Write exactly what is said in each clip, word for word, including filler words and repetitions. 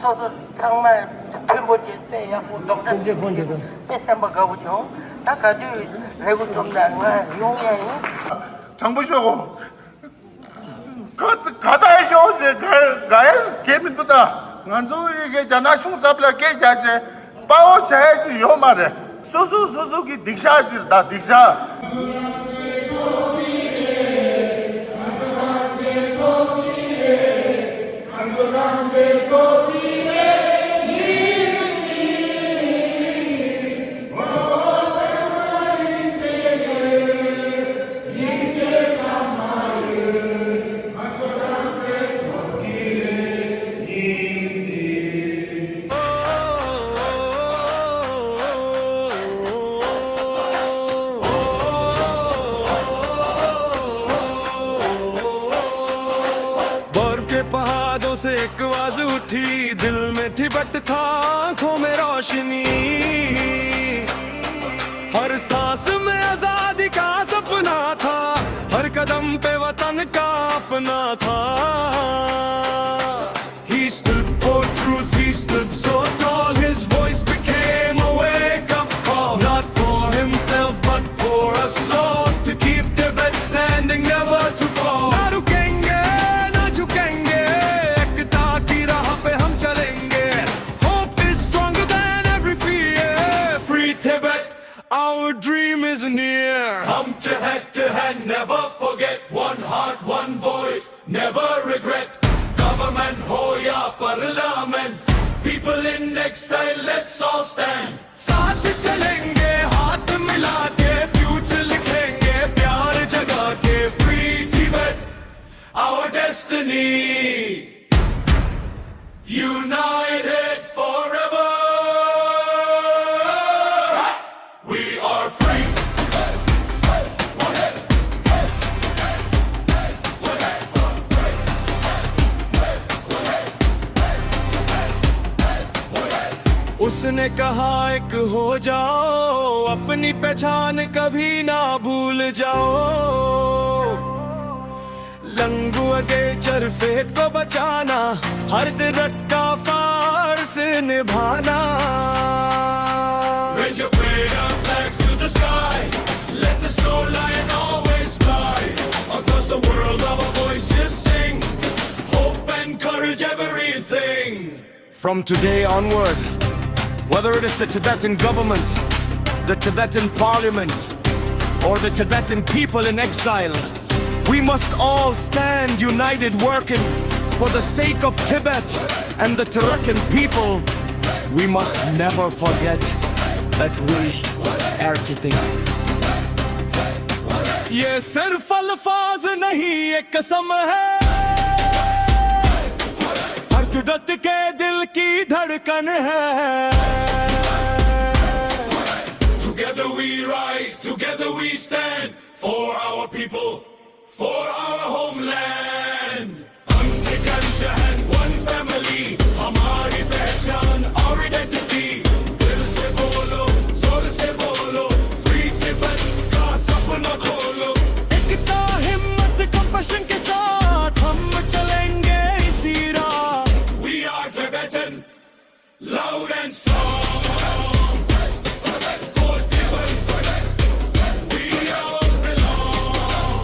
སོ་སོ་ཚང་མ་མཐུན་པོ་བྱས་དཔེ་ཡག་པོ་རྡོག་རྩ་གཅིག་སྒྲིལ་དཔེ་སེམས་པ་དགའ་པོ་བྱུང་། ད་ག་དུས་ལས་འགུལ་ཚོགས་ན་ང་ཡོང་ཡ་ཡིན། དྲང་པོ་ཤོད་གོ། ག་ག་ད་ཡོང་ཟེར་ག་ག་ཡ་གེ་མི་འདུག་ད། ང་ཚོ་ཡི་གེ་རྒྱ་ནག་གཞུང་ཚབ་ལ་སྐད་རྒྱག་ཅེས་དཔའ་བོ་བྱ་ཡ་ཅིག་ཡོད་མ་རེད། སོ་སོ་སོ་སོ་གི་སྡིག་བཤགས་ཅིག་ད་སྡིག་བཤགས། बर्फ के पहाड़ों से एक आवाज उठी, दिल में तिब्बत था, आंखों में रोशनी। हर सांस में आजादी का सपना था, हर कदम पे वतन का अपना था। He stood for truth, he stood so tall. His voice became a wake-up call. Not for himself, but for us all. To keep Tibet standing, never to fall. ना रुकेंगे, ना झुकेंगे, एकता की राह पे हम चलेंगे. Hope is stronger than every fear. Free Tibet, our dream is near. हम चहेते हैं, never forget. One heart, one voice, never regret. Government हो या parliament, people in exile, let's all stand. साथ चलेंगे, हाथ मिला के, future लिखेंगे, प्यार जगा के. Free Tibet, our destiny. United forever. We are free. उसने कहा, एक हो जाओ, अपनी पहचान कभी ना भूल जाओ. लंगुआ के चरफेत को बचाना, हर दर्द का फर्ज निभाना. Raise your prayer flags to the sky. Let the snow lion always fly. Across the world, our voices sing. Hope and courage, everything. From today onward, whether it is the Tibetan government, the Tibetan parliament, or the Tibetan people in exile, we must all stand united, working for the sake of Tibet and the Tibetan people. We must never forget that we are Tibetan. ये सिर्फ अल्फाज नहीं, ये कसम है. हर तिब्बत के दिल की धड़कन है. Together we rise, together we stand for our people, for our homeland. अंत कंठ है one family, हमारी पहचान और identity. दिल से बोलो, जोर से बोलो, Free Tibet का सपना खोलो. एकता, हिम्मत, compassion के साथ हम चलेंगे इसी राह. We are Tibetan, loud and strong. For Tibet, we all belong.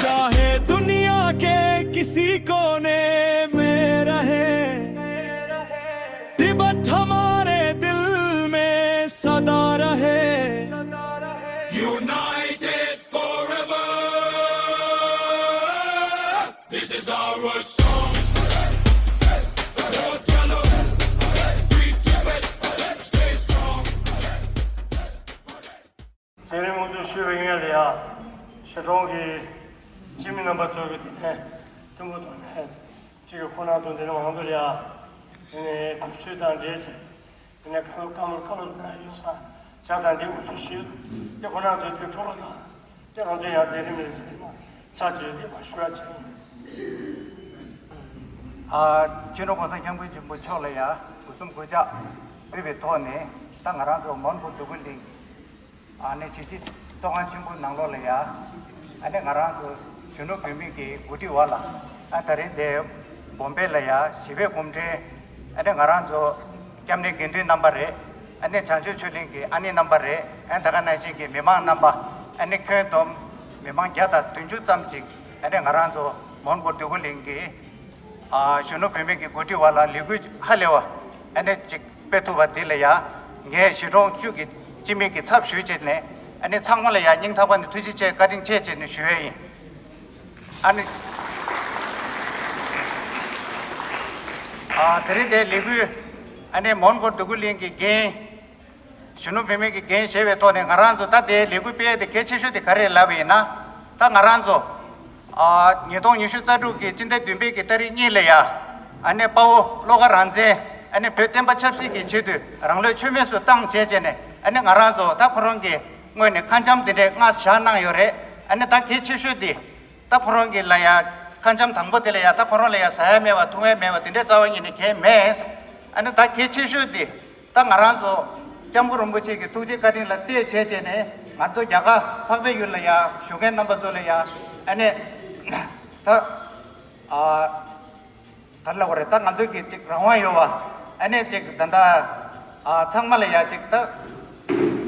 चाहे दुनिया के किसी कोने में रहे, तिब्बत हमारे दिल में सदा रहे. United forever. This is our song. Free Tibet, stay strong. ཚེ་རིང་དབུ་འཛུགས་ཞུས་པའི་སྔོན་ལ་ཡ། ཤར་གྲོང་གི་སྤྱི་མི་རྣམ་པ་ཚོ་གི་དེ་ནས་མཐུན་པོ་ཐོག་ནས་གཅིག་གི་ཁོང་རྣམ་ཚོ་འདི་ནས་མང་དུ་ལ་ཡ། དེ་ནས་དུས་ཚོད་དང་འབྲེལ་བྱས། དེ་ནས་ཁ་ལོ་ཁ་ལོ་ཁ་ལོ་ན་ཡོད་ས་ཇ་དང་འདི་འུ་ཚོ་ཞུས། དེ་ཁོ་རང་ཚོའི་དུས་འཕྲོ་བ་དང་། དེ་ང་ཚོ་ཡང་དེ་རིང་ནས་ཟེར་ན་ཆ་བཅོས་དེ་མ་ཞུ་བ་བྱས། ཨ། སྤྱི་ནོར་༸གོང་ས་༸སྐྱབས་མགོན་ཆེན་པོ་མཆོག་ལ་ཡང་སྒོ་གསུམ་གུས་ཕྱག་ཕུལ་བའི་ཐོག་ནས། ད་ང་རང་ཚོ་མོན་གྷོ་འདོད་རྒུ་གླིང་ཨ་ནི་གཞིས་བྱེས་ཚོགས་ཁང་ཆེན་པོའི་ནང་ལོགས་ལ་ཡ། ཨ་ནི་ང་རང་ཚོ་གཞོན་ནུ་བུད་མེད་ཀྱི་འགོ་ཁྲིད་འོག་ལ། ཨ། ད་རེས་འདི་བོམ་བེ་ལ་ཡ་ཞི་བའི་སྐུ་ཕྲེང་ ཨ་ནི་ང་རང་ཚོ་སྐྱབས་གནས་དགེ་འདུན་རྣམ་པ་རེད། ཨ་ནི་བྱང་ཆུབ་ཆོས་གླིང་གི་ཨ་ནེ་རྣམ་པ་རེད། ཨ་ནི་ད་ག་ནང་བཞིན་གྱི་མི་མང་རྣམ་པ། ཨ་ནི་ཁྱོན་བསྡོམས་མི་མང་བརྒྱ་དང་བདུན་ཅུ་ཙམ་ཅིག་ཨ་ནི་ང་རང་ཚོ་མོན་གྷོ་འདོད་རྒུ་གླིང་གི་ཨ་གཞོན་ནུ་བུད་མེད་ཀྱི་འགོ་ཁྲིད་འོག་ལ་ལས་འགུལ་ཧ་ལས་པ་ཨ་ནི་ཅིག་སྤེལ་ཐུབ་པ་འདི་ལ་ཡ་ངས་གཞིས་གྲོང་བཅུ་གི་སྤྱི་མི་གི་ཚབ་ཞུས་བྱས་ནས། ཨ་ནི་ཚང་མ་ལ་ཡ་སྙིང་ཐག་པ་ནས་ཐུགས་རྗེ་ཆེ་བཀའ་དྲིན་ཆེ་བྱས་ནས་ཞུ་ཡས་ཡིན། ཨ་ནི། ཨ། དེ་རིང་དེའི་ལས་འགུལ། ཨ་ནི་མོན་གྷོ་འདོད་རྒུ་གླིང་གི་འགན། གཞོན་ནུ་བུད་མེད་ཀྱི་འགན་བཞེས་པའི་ཐོག་ནས་ང་རང་ཚོ་ད་དེའི་ལས་འགུལ་སྤེལ་ཡས་དེ་གལ་ཆེ་ཤོས་དེ་ག་རེ་ལབ་པ་ཡིན་ན། ད་ང་རང་ཚོ། ཨ། ཉིས་སྟོང་ཉི་ཤུ་རྩ་དྲུག་གི་སྤྱི་ཟླ་བདུན་པའི་གི་ཏ་རིག་གཉིས་ལ་ཡ། ཨ་ནི་དཔའ་བོ་བློ་དགའ་རང་བཙན། ཨ་ནི་བོད་བསྟན་པ་ཆབ་སྲིད་ཀྱི་ཆེད་དུ་རང་ལུས་མཆོད་མེ་སུ་བཏང་བྱས་བྱས་ནས། ཨ་ནི་ང་རང་ཚོ་ད་ཁོ་རང་གི་ངོས་ནས་ཁ་འཆམ་དེ་འདྲས་མངགས་བཞག་གནང་ཡོད་རེད། ཨ་ནི་ད་གལ་ཆེ་ཤོས་དེ། ད་ཁོ་རང་གི་ལ་ཡ་ཁ་འཆམ་དང་པོ་དེ་ལ་ཡ་ད་ཁོ་རང་ལ་ཡ་ཟ་ཡ་མེད་པ་འཐུང་ཡ་མེད་པ་དེ་འདྲའི་རྩ་བ་ཉིད་ནས་གང་མེད། ཨ་ནི་ད་གལ་ཆེ་ཤོས་དེ་ད་ང་རང་ཚོ་སྐྱབས་མགོན་རིན་པོ་ཆེ་གི་ཐུགས་རྗེ་བཀའ་དྲིན་ལ་བརྟེན་བྱས་བྱས་ནས། ང་ཚོ་རྒྱ་གར་འཕགས་པའི་ཡུལ་ལ་ཡ་བཞུགས་མཁན་རྣམ་པ་ཚོ་ལ་ཡ། ཨ་ནི་ད་ཨ། ག་རེ་ལབ་དགོས་རེད། ད་ང་ཚོ་གི་ཅིག་རང་དབང་ཡོད་པ། ཨ་ནི་ཅིག་ད་ལྟ་ཨ་ཚང་མ་ལ་ཡ་ཅིག་ད་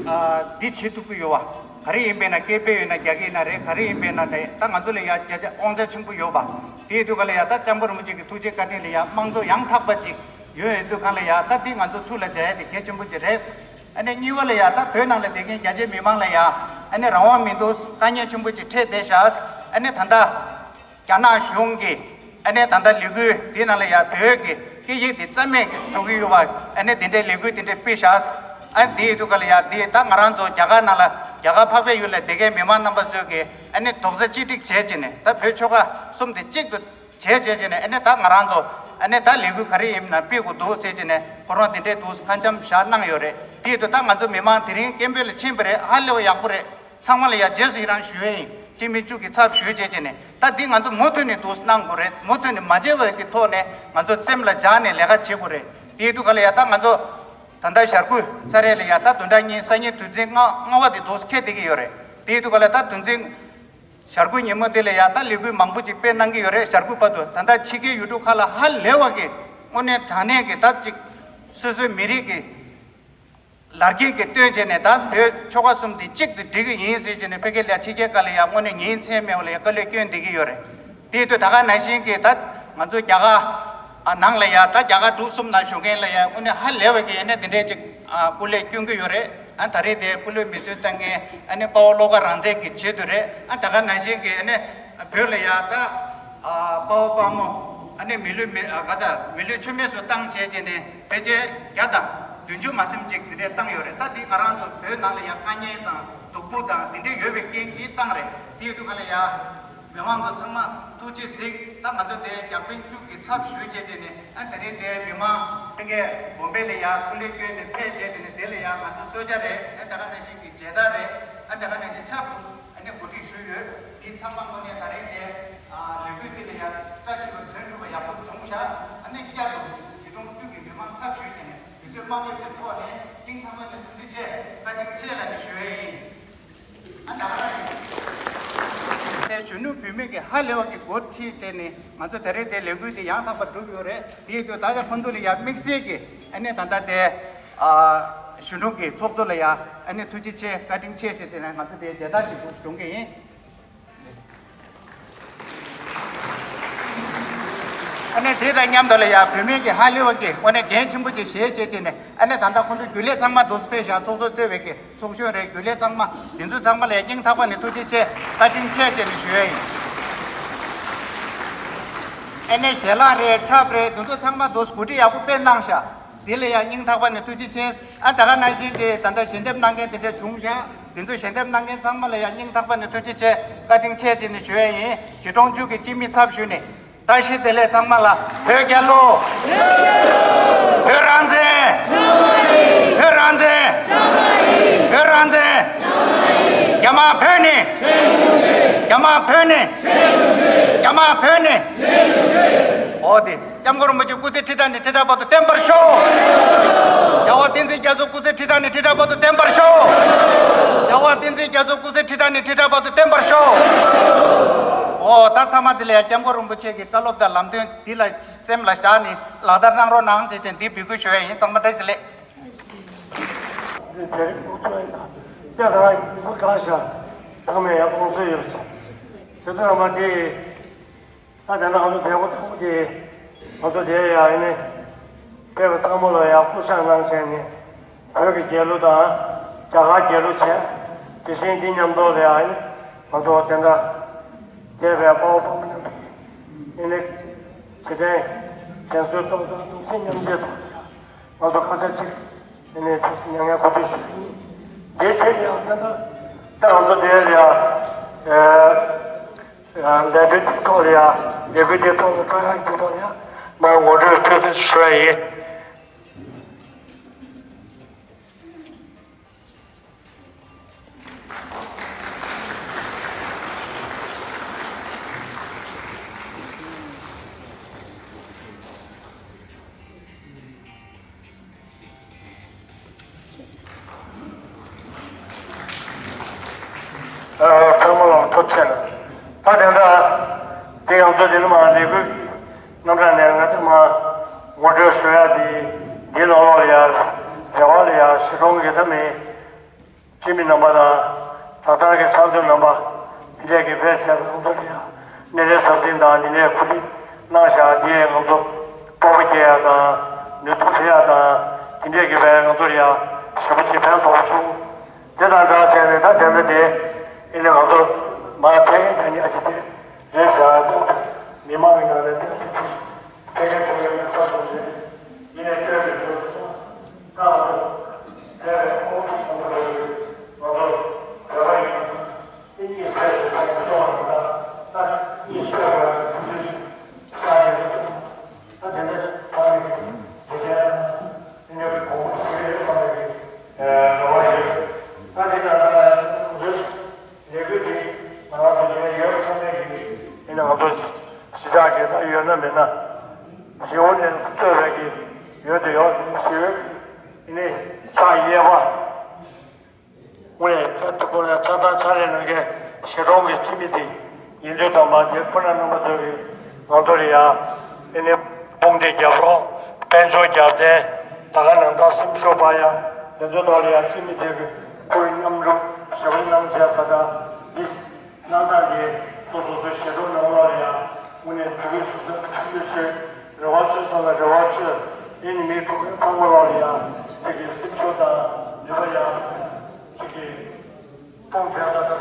ཨ་འདི་བྱེད་ཐུབ་ཀྱི་ཡོད་པ། ག་རེ་ཡིན་པས་ན་སྐད་འབོད་ཡིན་ན་རྒྱག་གི་ཡིན་ན་རེད། ག་རེ་ཡིན་པས་ན་རེད། ད་ང་ཚོ་ལ་ཡ་བརྒྱ་ཆ་དབང་ཆ་ཆེན་པོ་ཡོད་པ། དེའི་དུས་ག་ལ་ཡ་ད་སྐྱབས་མགོན་རིན་པོ་ཆེ་གི་ཐུགས་རྗེ་བཀའ་དྲིན་ལ་ཡ་དམངས་གཙོ་ཡང་དག་པ་ཅིག་ཡོད་ཡོད་དུས་ག་ལ་ཡ་ད་འདི་ང་ཚོ་ཐུགས་ལ་འཇགས་ཡ་དེ་གལ་ཆེན་པོ་ཅིག་རེད། ཨ་ནི་གཉིས་པ་ལ་ཡ་ད་བོད་ནང་ལ་བསྡད་མཁན་རྒྱ་ཆེའི་མི་མང་ལ་ཡ་ཨ་ནི་རང་དབང་མི་འདུག་དཀའ་ངལ་ཆེན་པོ་ཅིག་འཕྲད་བསྡད་ཤག་ཨ་ནི་ད་ལྟ། རྒྱ་ནག་གཞུང་གིས་ཨ་ནི་ད་ལྟ་ལས་འགུལ་འདི་ནང་ལ་ཡ་བོད་ཀྱི་སྐད་ཡིག་འདི་རྩ་མེད་ཀྱི་བཟོ་གི་ཡོད་པ། ཨ་ནི་འདི་འདྲའི་ལས་འགུལ་འདི་འདྲ་སྤེལ་ཤག་ཨ་ནི་འདི་ཡི་དུས་ག་ལ་ཡ་འདི་ད་ང་རང་ཚོ་རྒྱ་གར་ནང་ལ་རྒྱ་གར་འཕགས་པའི་ཡུལ་ལ་བསྡད་མཁན་མི་མང་རྣམ་པ་ཚོས་ཀྱི་ཨ་ནི་རྡོག་རྩ་གཅིག་སྒྲིལ་བྱས་བྱས་ནས། ད་བོད་ཆོལ་ཁ་གསུམ་དེ་གཅིག་ཏུ་བྱས་བྱས་བྱས་ནས། ཨ་ནི་ད་ང་རང་ཚོ་ཨ་ནི་ད་ལས་འགུལ་ག་རེ་ཡིན་ན་སྤེལ་དགོས་འདུག་ཟེར་བྱས་ནས་ཁོ་རང་དེ་འདྲའི་འདུག་ཁ་འཆམ་བཞག་གནང་ཡོད་རེད། དེ་ཡི་དུས་ད་ང་ཚོ་མི་མང་དེ་རིང་སྐད་འབོད་ལ་ཕྱིན་པ་རེད། ཧ་ལས་པ་ཡག་པོ་རེད། ཚང་མ་ལ་ཡ་རྗེས་སུ་ཡི་རང་ཞུ་ཡས་ཡིན། སྤྱི་མི་བཅུ་གི་ཚབ་ཞུས་བྱས་བྱས་ནས། ད་འདི་ང་ཚོ་མུ་མཐུད་ནས་འདུག་གནང་དགོས་རེད། མུ་མཐུད་ནས་མ་བརྗེད་པ་གི་ཐོག་ནས་ང་ཚོ་སེམས་ལ་འཇགས་ནས་ལས་ཀ་བྱེད་དགོས་རེད། དེའི་དུས་ག་ལ་ཡ་ད་ང་ཚོ་ད་ལྟ་ཞྭ་གུ་ཚར་རེ་ལ་ཡ་ད་བདུན་ཕྲག་གཉིས་སང་ཉིན་དུས་ཚན་ལྔ་ལྔ་པ་དེ་འདུག་འཁེལ་བསྡད་ཀྱི་ཡོད་རེད། དེའི་དུས་ག་ལ་ད་དུས་ཚན་ཞྭ་གུ་ཉིན་མོ་འདི་ལ་ཡ་ད་ལས་འགུལ་མང་པོ་ཅིག་སྤེལ་གནང་གི་ཡོད་རེད། ཞྭ་གུ་བར་དུ། ད་ལྟ་ཕྱི་རྒྱལ་ཡུལ་གྲུ་ཁག་ལ་ཧ་ལས་པ་གི་དངོས་གནས་དྲང་གནས་ཀྱི་ད་ཅིག་སོ་སོའི་མི་རིགས་ཀྱི་ལར་གྱིས་ཀྱི་སྟོན་བྱས་ནས། ད་བོད་ཆོལ་ཁ་གསུམ་འདི་གཅིག་ཏུ་སྒྲིལ་གྱི་ཡིན་ཟེར་བྱས་ནས་ཕ་གི་ལ་ཕྱི་རྒྱལ་ཁག་ལ་ཡང་དངོས་གནས་ཉིན་མཚན་མེད་པ་ལ་ཡང་དཀའ་ལས་སྐྱོན་བསྡད་ཀྱི་ཡོད་རེད། དེའི་དུས་ད་ག་ནང་བཞིན་གྱི་ད་ང་ཚོ་རྒྱ་གར་ཨ་ནང་ལ་ཡང་ད་རྒྱ་གར་འབྲུག་གསུམ་ནང་བཞུགས་མཁན་ལ་ཡང་དངོས་གནས་ཧ་ལས་པ་གི་ཡིན་ནས་དེ་འདྲས་ཅིག་ཨ་སྐུ་ལས་སྐྱོན་གྱི་ཡོད་རེད། ཨ་ད་རེས་དེ་སྐུ་ལུས་མེ་གསོད་བཏང་མཁན་ཨ་ནི་དཔའ་བོ་བློ་དགའ་རང་བཙན་གྱི་ཆེད་དུ་རེད། ཨ་ད་ག་ནང་བཞིན་གྱི་ཨ་ནི་བོད་ལ་ཡང་ད་ཨ་དཔའ་བོ་དཔའ་མོ་ཨ་ནི་མི་ལུས་མེ་ཨ་ག་ས་མི་ལུས་མཆོད་མེ་སུ་བཏང་བྱས་བྱས་ནས་ཕལ་ཆེར་བརྒྱ་དང་བདུན་ཅུ་མ་ཟིན་ཅིག་དེ་འདྲས་བཏང་ཡོད་རེད། ད་འདི་ང་རང་ཚོ་བོད་ནང་ལ་ཡང་དཀའ་ངལ་དང་སྡུག་པོ་དང་དེ་འདྲས་ཡོད་པའི་རྐྱེན་གྱིས་བཏང་རེད། དེའི་དུས་ག་ལ་ཡ་མི་མང་ཚོ་ཚང་མ་ཐུགས་རྗེ་གཟིགས། ད་ང་ཚོ་དེ་རྒྱག་ཕན་བཅུག་གི་ཚབ་ཞུས་བྱས་བྱས་ནས། ཨ་དེ་རིང་དེ་མི་མང་ལྷན་རྒྱས་བོམ་བེ་ལ་ཡ་སྐུ་ལས་བསྐྱོན་ནས་ཕེབས་བྱས་བྱས་ནས། དེ་ལ་ཡ་ང་ཚོ་གསོལ་ཇ་རེད། ཨ་ད་ག་ནང་བཞིན་གྱི་མཇལ་དར་རེད། ཨ་ད་ག་ནང་བཞིན་ཆབ་ཏུ་ཨ་ནི་གོ་སྒྲིག་ཞུས་ཡོད། དེ་ཚང་མ་དངོས་གནས་ད་རེས་དེ་ཨ་ལས་འགུལ་འདི་ལ་ཡ་བཀྲ་ཤིས་པ་དོན་འགྲུབ་པ་ཡག་པོ་བྱུང་ཤག་ཨ་ནི་བསྐྱར་དུ་གཞིས་གྲོང་བཅུ་གི་མི་མང་ཚབ་ཞུས་བྱས་ནས་དུས་ཚོད་མ་ལེགས་པའི་ཐོག་ནས་སྙིང་ཐག་པ་ནས་ཐུགས་རྗེ་ཆེ་བཀའ་དྲིན་ཆེ་ལབ་ནས་ཞུ་ཡས་ཡིན། ཨ་ད་ག་ནང་བཞིན་གཞོན་ནུ་བུད་མེད་ཀྱི་ཧ་ལས་པ་གི་འགོ་ཁྲིད་བྱས་ནས་ང་ཚོ་ད་རེས་དེ་ལས་འགུལ་དེ་ཡང་དག་པ་བསྒྲུབས་ཡོད་རེད། དེའི་དུས་ད་ལྟ་ཁོང་ཚོ་ལ་ཡ་དམིགས་བསལ་གྱི་ཨ་ནི་ད་ལྟ་དེ་ཨ་གཞོན་ནུ་གི་ཚོགས་གཙོ་ལ་ཡ་ཨ་ནི་ཐུགས་རྗེ་ཆེ་བཀའ་དྲིན་ཆེ་ཞེས་དེ་ནས་ང་ཚོ་དེ་མཇལ་དར་ཞིག་འདུག་སྒྲོན་གྱི་ཡིན། ཨ་ནི་དེ་དང་མཉམ་དུ་ལ་ཡ་བུད་མེད་ཀྱི་ཧ་ལས་པ་གི་དངོས་གནས་འགན་ཆེན་པོ་ཅིག་བཞེས་བྱས་བྱས་ནས། ཨ་ནི་ད་ལྟ་ཁོང་ཚོ་རྒྱུན་ལས་ཚང་མ་འདུག་སྤེལ་བཞག་ཚོགས་གཙོ་གཙོས་པའི་གི་ཚོགས་གཞོན་རེད། རྒྱུན་ལས་ཚང་མ་དེ་ཚོ་ཚང་མ་ལ་ཡ་སྙིང་ཐག་པ་ནས་ཐུགས་རྗེ་ཆེ་བཀའ་དྲིན་ཆེ་ཞེས་ནས་ཞུ་ཡ་ཡིན། ཨ་ནི་ཞལ་ལག་རེད། ཆབ་རེད། དེ་ཚོ་ཚང་མ་འདུག་གོ་སྒྲིག་ཡག་པོ་སྤེལ་གནང་ཤག་དེ་ལ་ཡ་སྙིང་ཐག་པ་ནས་ཐུགས་རྗེ་ཆེ། ཨ་ད་ག་ནང་བཞིན་དེ་ད་ལྟ་ཞལ་འདེབས་གནང་མཁན་དེ་འདྲ་བྱུང་ཤག་དེ་ཚོ་ཞལ་འདེབས་གནང་མཁན་ཚང་མ་ལ་ཡ་སྙིང་ཐག་པ་ནས་ཐུགས་རྗེ་ཆེ་བཀའ་དྲིན་ཆེ་ཞེས་ནས་ཞུ་ཡ་ཡིན། གཞིས་གྲོང་བཅུ་གི་སྤྱི་མི་ཚབ་ཞུས་ནས། བཀྲ་ཤིས་བདེ་ལེགས་ཚང་མ་ལ། བོད་རྒྱལ་ལོ། བོད་རང་བཙན། བོད་རང་བཙན། བོད་རང་བཙན། རྒྱ་དམར་བོད་ནས། རྒྱ་དམར་བོད་ནས། རྒྱ་དམར་བོད་ནས། འོ་དེ་སྐྱབས་མགོན་རིན་པོ་ཆེ་སྐུ་ཚེ་ཁྲི་ཕྲག་ནས་ཁྲི་ཕྲག་བར་དུ་བརྟན་པར་ཤོག་རྒྱལ་བ་བསྟན་འཛིན་རྒྱ་མཚོ་སྐུ་ཚེ་ཁྲི་ཕྲག་ནས་ཁྲི་ཕྲག་བར་དུ་བརྟན་པར་ཤོག་རྒྱལ་བ་བསྟན་འཛིན་རྒྱ་མཚོ་སྐུ་ཚེ་ཁྲི་ཕྲག་ནས་ཁྲི་ཕྲག་བར་དུ་བརྟན་པར་ཤོག་ཨོ་ད་ཐ་མ་དེ་ལ་ཡང་སྐྱབས་མགོན་རིན་པོ་ཆེ་གི་བཀའ་སློབ་དང་ལམ་སྟོན་འདི་ལ་སེམས་ལ་བཞག་ནས་ལག་བསྟར་གནང་རོགས་གནང་ཞེས་བྱས་འདི་འབོད་སྐུལ་ཞུ་ཡ་ཡིན། ཚང་མ་བཀྲ་ཤིས་བདེ་ལེགས། འདི་དེ་རིང་དབུ་ཚོགས་ཡིན་ད། དེ་ག་རང་ཡིན་པ་གང་ཤར། ཚང་མས་ཡང་དགོངས་སེལ་ཡོད་ཅེས། ཚེ་ཐོན་མ་དེ། ད་དེ་འདྲ་ང་ཚོ་མཛད་སྒོ་ཐོག་དེ། ང་ཚོ་དེ་ཡ་ཡིན་ནི། ཕེབས་པ་ཚང་མ་ལ་ཡང་སྐུ་བཞེངས་གནང་བྱས་ནས། བོད་ཀྱི་རྒྱལ་གླུ་དང་། རྒྱ་གར་རྒྱལ་གླུ་བྱས། དེ་བཞིན་འདི་མཉམ་དུ་ལ་ཡང་ང་ཚོ་དེ་འདྲ་འདས་པའི་དཔའ་བོ་དཔའ་མོ་རྣམ་པ་ཡིན་ནི། རྗེས་དྲན་དྲན་གསོའི་ཐོག་དང་གདུང་སེམས་མཉམ་སྐྱེད་ཐོག་ང་ཚོ་ཁ་ཤས་ཅིག་དེ་ནས་དུས་སུ་མྱ་ངན་གུས་འདུད་ཞུ་གི་ཡིན། དེའི་ཆེད་ལ་ཡང་དེ་འདྲ་ད་ང་ཚོ་དེ་ལ་ཡང་ལས་དོན་དེ་ཐོག་ལ་ཡང་ལས་འགུལ་དེ་ཐོག་ལ་སྤྲོ་ཡག་གི་ཐོག་ལ་ཡང་མར་ངོ་སྤྲོད་ཕུལ་ཚུལ་ཞུ་ཡ་ཡིན། ཚང་མ་ལ་ཐུགས་རྗེ་ཆེ། ད་དེ་འདྲ་དེ་ང་ཚོ་དེ་ནི་མ་ལས་འགུལ་རྣམ་གྲངས་ནས་ང་ཚོ་མ་ངོ་སྤྲོད་ཞུ་ཡ་དེ་འདི་ནང་ལོགས་ལ་ཡ་རེ་བ་ལ་ཡ་གཞིས་གྲོང་གི་ད་མི། སྤྱི་མི་རྣམ་པ་དང་། དྲ་ཐར་གྱི་ཕྱག་མཛོད་རྣམ་པ། འདི་འདྲས་ཀྱི་ཕལ་ཆེར་ང་ཚོ་ལ་ཡང་སྣེ་ལེན་ཟབ་འཛིན་དང་འདི་འདྲས་གོ་སྒྲིག་གནང་བཞག་འདི་ཡས་ང་ཚོ་སྤོབས་པ་སྐྱེ་ཡག་དང་ནུས་སྟོབས་འཕེལ་ཡག་དང་འདི་འདྲས་ཀྱི་བས་ང་ཚོ་ལ་ཡང་ཞེ་པོ་ཅིག་ཕན་ཐོགས་པ་བྱུང་། དེ་དང་སྦྲགས་བྱས་ནས་ད་དེ་འདྲ་དེ་ཨེ་ནས་ང་ཚོ་མར་ཕེབས་མཁན་དེ་ནི་ཨ་ཅེ་དེ་རེད་བཞག་མི་མང་གི་ནང་ནས་དེ་ཚོ་ཕལ་ཆེར་ཆུང་ཡང་མེད་ས་སོང་རེད། ཡིན་ནའི་སྟོན་པའི་ལོ་ཚོ་ད་ང་ཚོ་དེ་བས་ཁོང་ཁྲོ་ཆེན་པོ་རེད། ང་ཚོ་བོད་པ་ཡིན་ན་དེ་གཉིས་ཟས་སུ་ཚང་གི་སོང་བ་ཡིན་ད། ད་གཉིས་སོས་པ་ཡིན་དུས་ཤ་ཡིན་ན་ད་དེ་འདྲ་ད་རེད། དེ་བྱས་ན་དེ་འདྲ་གི་གོང་བུ་ཞིག་རེད་བསམ་པའི་རེ་བ་ཡོད། ད་དེ་ད་ད་ང་ཚོའི། ལས་འགུལ་འདི་ང་རང་ཚོ་ཡོད་ཡོད་ཚང་མས་ཀྱི་ཡིན་ན་ང་ཚོ་གཞིས་ཆགས་ཀྱི་ད་ཡོད་ན་མེད་ན་གཞིས་འོ་ནས་གཙོས་པའི་གི་ཡོད་དུ་ཡོད་གཞིས་འོ་ནས་ཕྱག་གཡས་པ་དངོས་གནས་ད་ཁོ་ལ་ཕྱག་དང་ཕྱག་ལས་གནང་མཁན་གཞིས་གྲོང་གི་སྤྱི་མི་དེ་ཡིན་དུས་དང་པ་དེ་ཁོ་ན་རྣམ་པ་ཚོ་གི་ང་ཚོ་ལ་ཡ་ཨེ་ནས་དཔུང་སྡེ་རྒྱབ་རོགས་དཔལ་འབྱོར་རྒྱབ་རྟེན་ད་ག་ནང་ད་སེམས་ཤུགས་སྤར་ཡ་དེ་ཚོ་ཐོག་ལ་ཡ་སྤྱི་མི་དེ་གི་ཁོའི་མཉམ་རུབ་ཞབས་ཕྱི་གནང་བྱས་ས་ད་འདི། གནང་སྟངས་དེ་སོ་སོ་སོའི་ཞལ་ཏོག་ནང་ལོགས་ལ་ཡང་དངོས་གནས་དྲུག་གི་ཞུ་ས་ཐུགས་རྗེ་ཆེ། རེ་བ་བཅོལ་ས་ལ་རེ་བ་བཅོལ། དེ་ནི་མི་དྲུག་གི་ཚང་མ་ལོགས་ལ་ཡང་ཅིག་གི་སེམས་ཤུགས་དང་ནུས་པ་ཡང་ཅིག་གི་གཏོང་བྱས་ས་ད་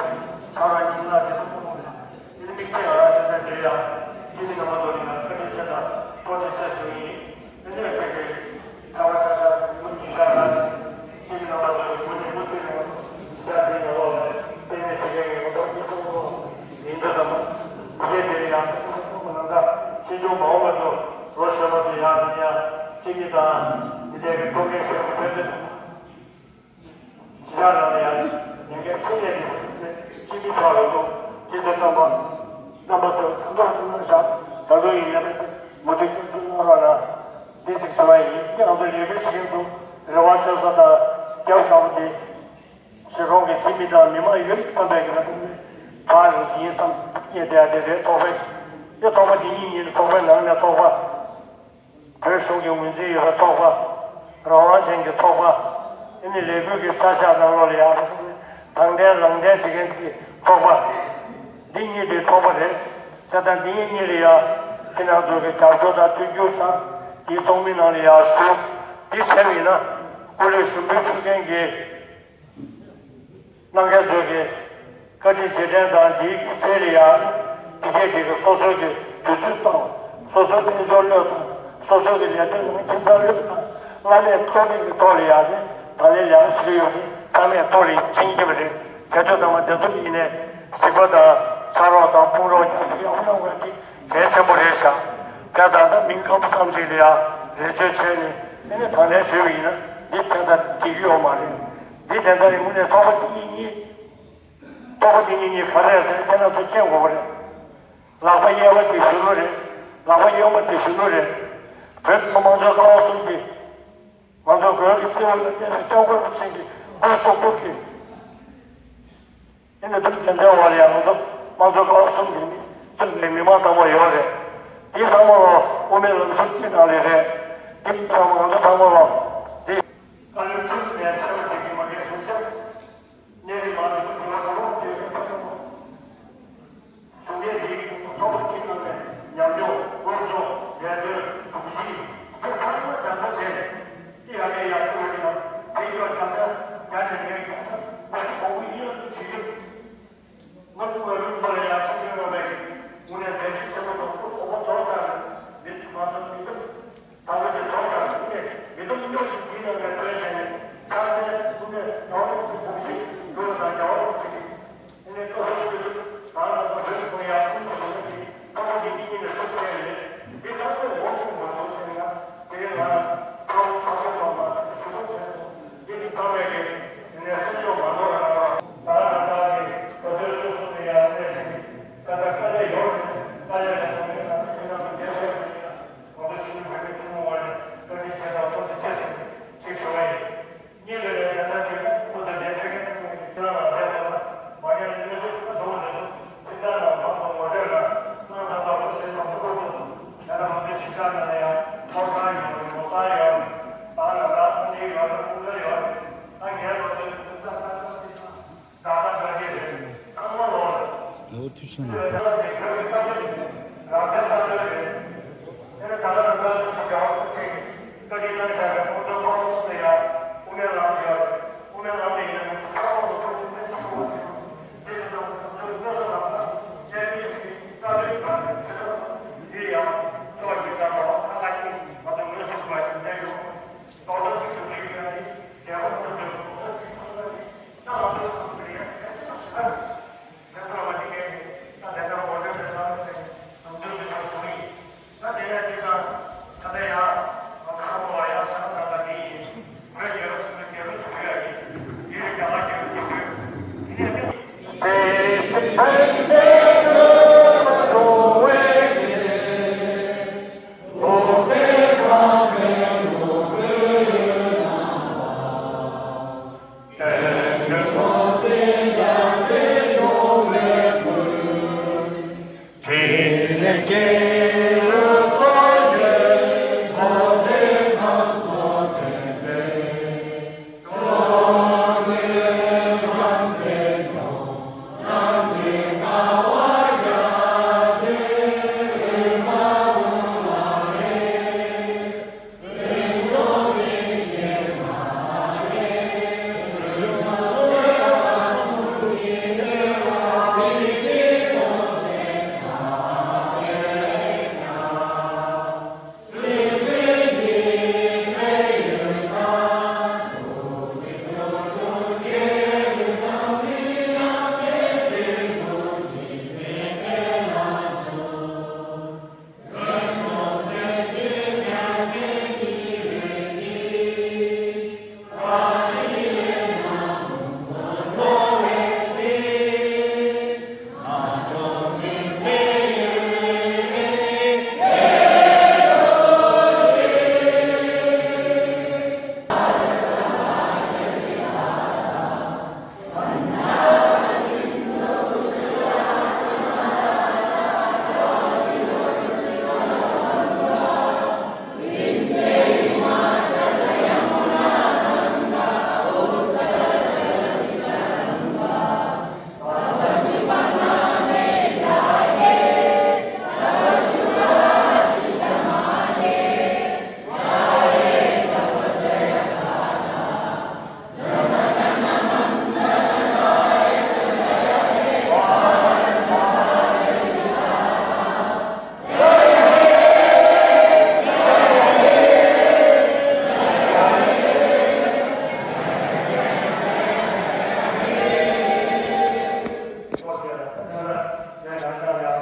ཚང་མ་ཉིན་ལ་དེ་ཚོ་གཏོང་བ་དེ་ནི་དམིགས་བསལ་ང་རང་དེ་འདྲ་དེ་ཡང་སྤྱི་མི་རྣམ་པ་ཚོ་ལ་ཡང་བཀའ་དྲིན་ཆེ་དང་ཐུགས་རྗེ་ཆེ་ཞུ་ཡིན། དེ་ནས་ཁྱེད་ཀྱིས་ཚ་བ་ཆ་ཤ་མི་ཉི་ཤ་ར་ཅིག་ཅིག་ནང་ལ་ཚོ་ཡི་མུ་ནས་མུ་མཐུད་ནས་ཤ་དེ་ཡོང་བ་ལས་བརྟེན་ནས་བྱེད་མཁན་གྱི་ངོ་ཐོག་གཉིས་ཐོག་ཐོག་ཡིན་འདུག་དམ། དེ་དེ་ཡང་ཐོག་ཐོག་ནང་ད་ཆེ་ཆུང་མ་འོངས་པ་ཚོ་ལོ་གཞོན་པ་ཚོ་ཡང་དེ་ཡང་ཅིག་གི་དང་འདི་འདྲའི་གི་ཐུགས་འགན་བཞེས་པ་ཕན་ཚུན། ཤར་ལ་ཡང་ཉེན་ཁའི་འཕྲིན་ལས་ཀྱི་སྤྱི་མི་ཚོགས་ཡོད་དོ། སྤྱི་ཚོགས་རྣམ་པ་རྣམ་པ་ཚོ་མཐུན་ཚོགས་གཙོ་གནང་བཞག་ད་དུང་ཡིན་ཡང་མུ་མཐུད་སྐྱོན་བརྗོད་གནང་རོགས་གནང་། འདི་ཞིག་ཞུ་བ་ཡིན། ང་ཚོ་ལས་འགུལ་ཞིག་ཏུ་རེ་བ་བཅོལ་ས་དང་སྐྱབས་དཀའ་བོ་དེ་ཞི་གྲོང་གི་སྤྱི་མི་དང་མི་མང་ཡོད་བསམ་པའི་གི་ལ་དུ་ནས་ཕར་རིང་ཞིག་ཡིན་བསམ་ངེས་བསྡད་ཡ་དེ་རེད། ཚོགས་པའི་དེ་ཚོགས་པ་འདི་ཉིད་ཉིད་ཚོགས་པའི་ནང་ནས་ཚོགས་པ། བོད་གཞུང་གི་ངོས་འཛིན་ཡོད་པའི་ཚོགས་པ། རང་དབང་ཅན་གྱི་ཚོགས་པ། ཨ་ནི་ལས་འགུལ་གྱི་ཆ་བཞག་ནང་ལོགས་ལ་ཡང་དང་བདེན་ལངས་བདེན་བྱེད་མཁན་གྱི་ཚོགས་པ། འདི་གཉིས་དེ་ཚོགས་པ་རེད། བྱས་ཙང་འདི་གཉིས་ལ་ཡང་ཁྱེད་རང་ཚོ་གི་རྒྱབ་སྐྱོར་དང་མཐུན་འགྱུར་དང་དེའི་ཚོགས་མི་ནང་ལ་ཡང་ཞུགས། འདི་བྱས་པ་ཡིན་ན་སྐུ་ལས་ཞུ་འབུལ་ཕུལ་མཁན་གྱི། གནང་མཁན་ཚོས་ཀྱི་བཀའ་དྲིན་རྗེས་དྲན་དང་འདིའི་རྗེས་ལ་ཡང་འདི་གས་འདི་གི་སོ་སོའི་གི་དུས་ཚོད་བཏང་། སོ་སོའི་དཔལ་འབྱོར་བློས་བཏང་། སོ་སོའི་གི་ལས་དོན་ནང་ཁྱིམ་ཚང་བློས་བཏང་། བླ་མས་གཏོར་མཁན་གྱི་ཐོག་ལ་ཡང་ནི་ད་ལན་ལས་ཀ་བྱེད་ཀྱི་ཡོད་རེད། ཚང་མས་གཏོར་རེ་འཆིང་རྒྱབ་རེད། དེ་ཚོ་ཚང་མ་དེ་ཚོ་ཡིན་ནས་གཟིགས་པ་དང་ཕྱག་རོགས་དང་དཔུང་རོགས་རྒྱབ་ཡག་པོ་གནང་དགོས་དེ་གལ་ཆེན་པོ་རེད་ཤག་དེ་ད་ལྟ་མི་སྐབས་ཙམ་ཞིག་ལ་ཡང་རེ་བཅོལ་བྱས་ནས་དེ་ནས་ད་ལན་ཞུས་པ་ཡིན་ན་འདི་དེ་ལྟར་འགྲིག་གི་ཡོད་མ་རེད། འདི་དེ་ལྟར་ཡིན་དངོས་གནས་ཚོགས་པ་འདི་གཉིས་གཉིས། ཚོགས་པ་འདི་གཉིས་གཉིས་ག་རེ་རེད་ཟེར་ན་ཁྱེད་རང་ཚོ་མཁྱེན་དགོས་པ་རེད། ལག་པ་གཡས་པ་དེ་གཞོན་ནུ་རེད། ལག་པ་གཡོན་པ་དེ་གཞོན་ནུ་རེད། བོད་མི་མང་གཙོའི་ཀ་བ་གསུམ་གྱི་ང་ཚོ་བོད་ཀྱི་སྤྱི་བོ་ལ་གནས་པའི་སྐྱབས་མགོན་རིན་པོ་ཆེ་གི་སྐུ་གཙུག་ཕུད་ཀྱི་ཨེ་ནི་དུས་དེ་ཚོའི་བར་ཡང་ང་ཚོ་དམངས་གཙོའི་ཀ་བ་གསུམ་གྱི་མི་ ཚུལ་ནས་མི་མང་ཚང་མ་ཡོད་རེད། དེ་ཚང་མ་ལ་དབུ་མའི་ལམ་སྲོལ་གཅིག་ནང་ལས་རེད། དེ་ཚང་མ་ང་ཚོ་ཚང་མ་ལ་དེ། བཀའ་བློན་ཁྲི་ནས་ཆེ་བ་དེ་གི་མ་རྒན་གཞུང་ཚབ། གནས་རིམ་མང་དུ་དུས་ལ་གོ་རོགས་དེ་ཡོད་པ་ཚང་མ། གཞུང་འབྲེལ་དེ་ཐོག་མ་གཅིག་ནང་ནས་ཉམས་མྱོང་དབུ་ཚོགས་ལས་དོན་སྒྲོམ་གཞི་དེ་ཚང་མ་སྦྱང་བ་བྱས་ནས་དེ་ཡ་ལས་ཡར་ཚུར་ཡོང་ཡང་དེ་ཡོད་རྒྱ་ཆ་རྒྱ་ནས་ངས་ཡོང་ས་མ་ཞིག་གོང་བུ་ཡིན་ལ་དུ་བྲིས་ཡོད། ང་ཚོ་ང་ཚོའི་མ་ལ་ཡང་ཕྱི་ཚུལ་རོགས་པའི་དངོས་གནས་མཛད་རྗེས་ཆེན་པོ་དང་སྐུ་གོང་མ་རྫོགས་དང་མི་ཚོ་ང་ཚོ་མི་ཚོ་ད་ལོ་དེ་རྫོགས་དང་དངོས་གནས་མི་ཚོ་སྐྱོ་ཞིག་དེའི་ནང་ནས་ཐོན་བྱས་ནས་ཕྱག་འཚལ་དངོས་གནས་ཡང་རིགས་ཀྱི་གོམས་གཤིས་འགྲོ་བ་དང་ཡང་རིགས་ཀྱི་དངོས་གནས་སྐུ་གསུང་ཐུགས་ཀྱི་ད་ང་ཚོ་བོད་ཀྱི་ཡང་ཁུངས་སུ་ཞུགས་ནས་ཀྱི་ཐོག་མ་དེ་གཉིས་ནས་ཤུགས་ཆེ་ནས་དེ་ཁ་སང་འོག་ཤུགས་མ་འདུག་ཟེར་ན་དེ་ང་ཚོ་ཐོག་མ་ཐོག་མ་ཞུ་གཏུག་བྱས་སོང་། འདི་ནི་ཚང་མས་ཀྱི་ནས་སེམས་ཤུགས་མ་འདོར་རང་རང་ད་རང་ད་གི་བོད་དོན་ཕྱོགས་གསུམ་དུ་ཡང་གནས་ཤིང་ད་ལྟ་དཀའ་ལས་ཡོད་རེད། དཀའ་ལས་རེད་ཟེར་མཁན་ང་ཚོ་ཁྱེད་རང་ཚོ་འགན་ཤེས་དགོས་ཤིང་ང་ཚོ་ཞི་བའི་བོད་མི་ཐུན་མོང་བ་ནས་བཀའ་དྲིན་ཆེ་དང་ཐུགས་རྗེ་ཆེ་ཟེར་ཞིག་ཞུ་བ་ཡིན། གཉིས་ལས་རེད་དེ་ལྟར་གྱི་ཁོ་ཚོ་ལས་བྱེད་མཁན་ཚོ་ཁྱེད་རང་ལ་རེད་ཟེར་ན་མ་ཉན་ནས་གནས་ཚུལ་ཁ་བཟོ་བ་རེད་འདུག་ཁྱེད་རང་ལ་མ་གཏོང་བ་རེད་ལ་ང་ཚ་ལ་ལོ་ཞེས་དང་ཐུགས་ཁོ་ཚོ་ཡང་ན་ང་ཚོའི་གཞིས་ཆགས་ནང་ལ་ཡང་ལོ་གསར་ཡོད་རེད། ལོ་གསར་ཡོད་རེད། ད་ལ་ད་ཨ་ནི་ཡོད་རེད། ཀུན་དགའ་ཡོད་རེད། ད་ངའི་ལོ་ཚོད་ཀུན་ཚ་ཚ་ཚ་ཚ་ཚ་ད་ད་ད་རེད་རེད། ཚང་མ་ལོ་རེད། ཨོ་ཐུགས་རྗེ་གནང་། ཡང་ཡང་ཕ་མ་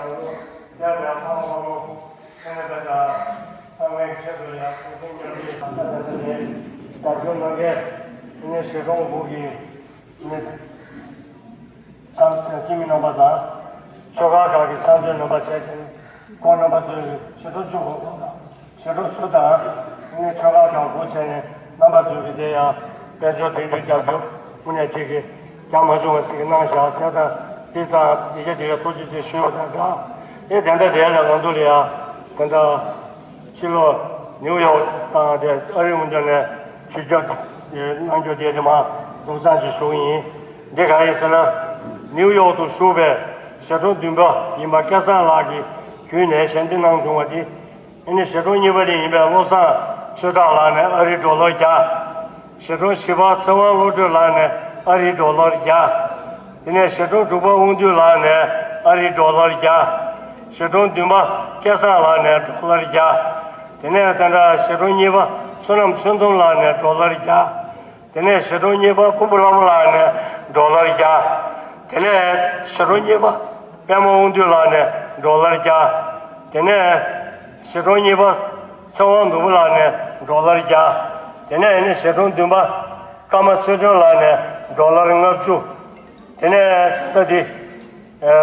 ཕ་མ་ཁོང་ཚོ་དང་ཚང་མའི་ཆེད་དུ་ཡང་ཁོང་ཚོ་མཉམ་འབྲེལ་ས་ཆ་དེ་ནས་རྒྱབ་སྐྱོར་གནང་མཁན་ནི་གཞིས་གྲོང་དགུ་གི་ནི་ཚང་སྤྱི་མི་རྣམ་པ་དང་ཆོལ་ཁ་ཁག་གི་ཚང་འཛོམས་རྣམ་པ་བྱས་ཏེ་ཁོང་རྣམ་པ་ཚོའི་གཞིས་གྲོང་བཅུ་དགུ་དང་གཞིས་གྲོང་ཚོ་དང་ནི་ཆོལ་ཁ་ཁག་དགུ་བྱས་ནས་རྣམ་པ་ཚོའི་གི་དེ་ཡང་དཔལ་འབྱོར་དོན་གཅོད་རྒྱབ་སྐྱོར་དངོས་གནས་ཅིག་གི་ཀྱང་མ་བྱུང་བ་ཅིག་གནང་བཞག་བྱས་ཙང་དེ་ཙང་ཡི་གེ་དེ་ག་ཐུགས་རྗེ་ཆེ་ཞུ་བ་དང་སྦྲགས། དེ་དེ་འདྲ་རེད་ལ། ང་ཚོ་ལ་ཡ་དེ་འདྲ་ཕྱི་ལོགས་ནིའུ་ཡོག་དང་དེ་ཨ་རིའི་དབུས་གྲལ་ནས་ཆིབས་བསྒྱུར་གནང་རྒྱུ་དེ་དེ་མ་རྡོག་རྩ་ཅིག་ཞུ་གི་ཡིན། འདི་ག་རེ་ཡིན་ཟེར་ན། ནིའུ་ཡོག་ཏུ་བཞུགས་པའི་ཞི་ཁྲོ་བདུན་པ་ཡིན་པ་སྐལ་བཟང་ལགས་ཀྱིས་བརྒྱུད་ནས་ཞལ་འདེབས་གནང་བྱུང་བ་འདི། ཨ་ནི་ཞི་ཁྲོ་གཉིས་པ་དེ་ཡིན་པའི་བློ་བཟང་ཆོས་གྲགས་ལགས་ནས་ཨ་རིའི་ཌོ་ལར་བརྒྱ། ཞི་ཁྲོ་བཞི་པ་ཚེ་དབང་བློ་གྲོས་ལགས་ནས་ཨ་རིའི་ཌོ་ལར་བརྒྱ། དེ་ནས་ཞི་ཁྲོ་དྲུག་པ་དབང་འདུས་ལགས་ནས་ཨ་རིའི་ཌོ་ལར་བརྒྱ། ཞི་ཁྲོ་བདུན་པ་སྐལ་བཟང་ལགས་ནས་ཌོ་ལར་བརྒྱ། དེ་ནས་དེ་འདྲ་ཞི་ཁྲོ་གཉིས་པ་བསོད་ནམས་ཆོས་འཛོམས་ལགས་ནས་ཌོ་ལར་བརྒྱ། དེ་ནས་ཞི་ཁྲོ་གཉིས་པ་ཕུར་བུ་ལྷ་མོ་ལགས་ནས་ཌོ་ལར་བརྒྱ། དེ་ནས་ཞི་ཁྲོ་གཉིས་པ་པད་མ་དབང་འདུས་ལགས་ནས་ཌོ་ལར་བརྒྱ། དེ་ནས་ཞི་ཁྲོ་གཉིས་པ་ཚེ་དབང་ནོར་བུ་ལགས་ནས་ཌོ་ལར་བརྒྱ། དེ་ནས་ནི་ཞི་ཁྲོ་བདུན་པ་ཀརྨ་ཆོས་སྐྱོང་ལགས་ནས་ཌོ་ལར་ལྔ་བཅུ། དེ་ནས་ད་འདི། ཨ།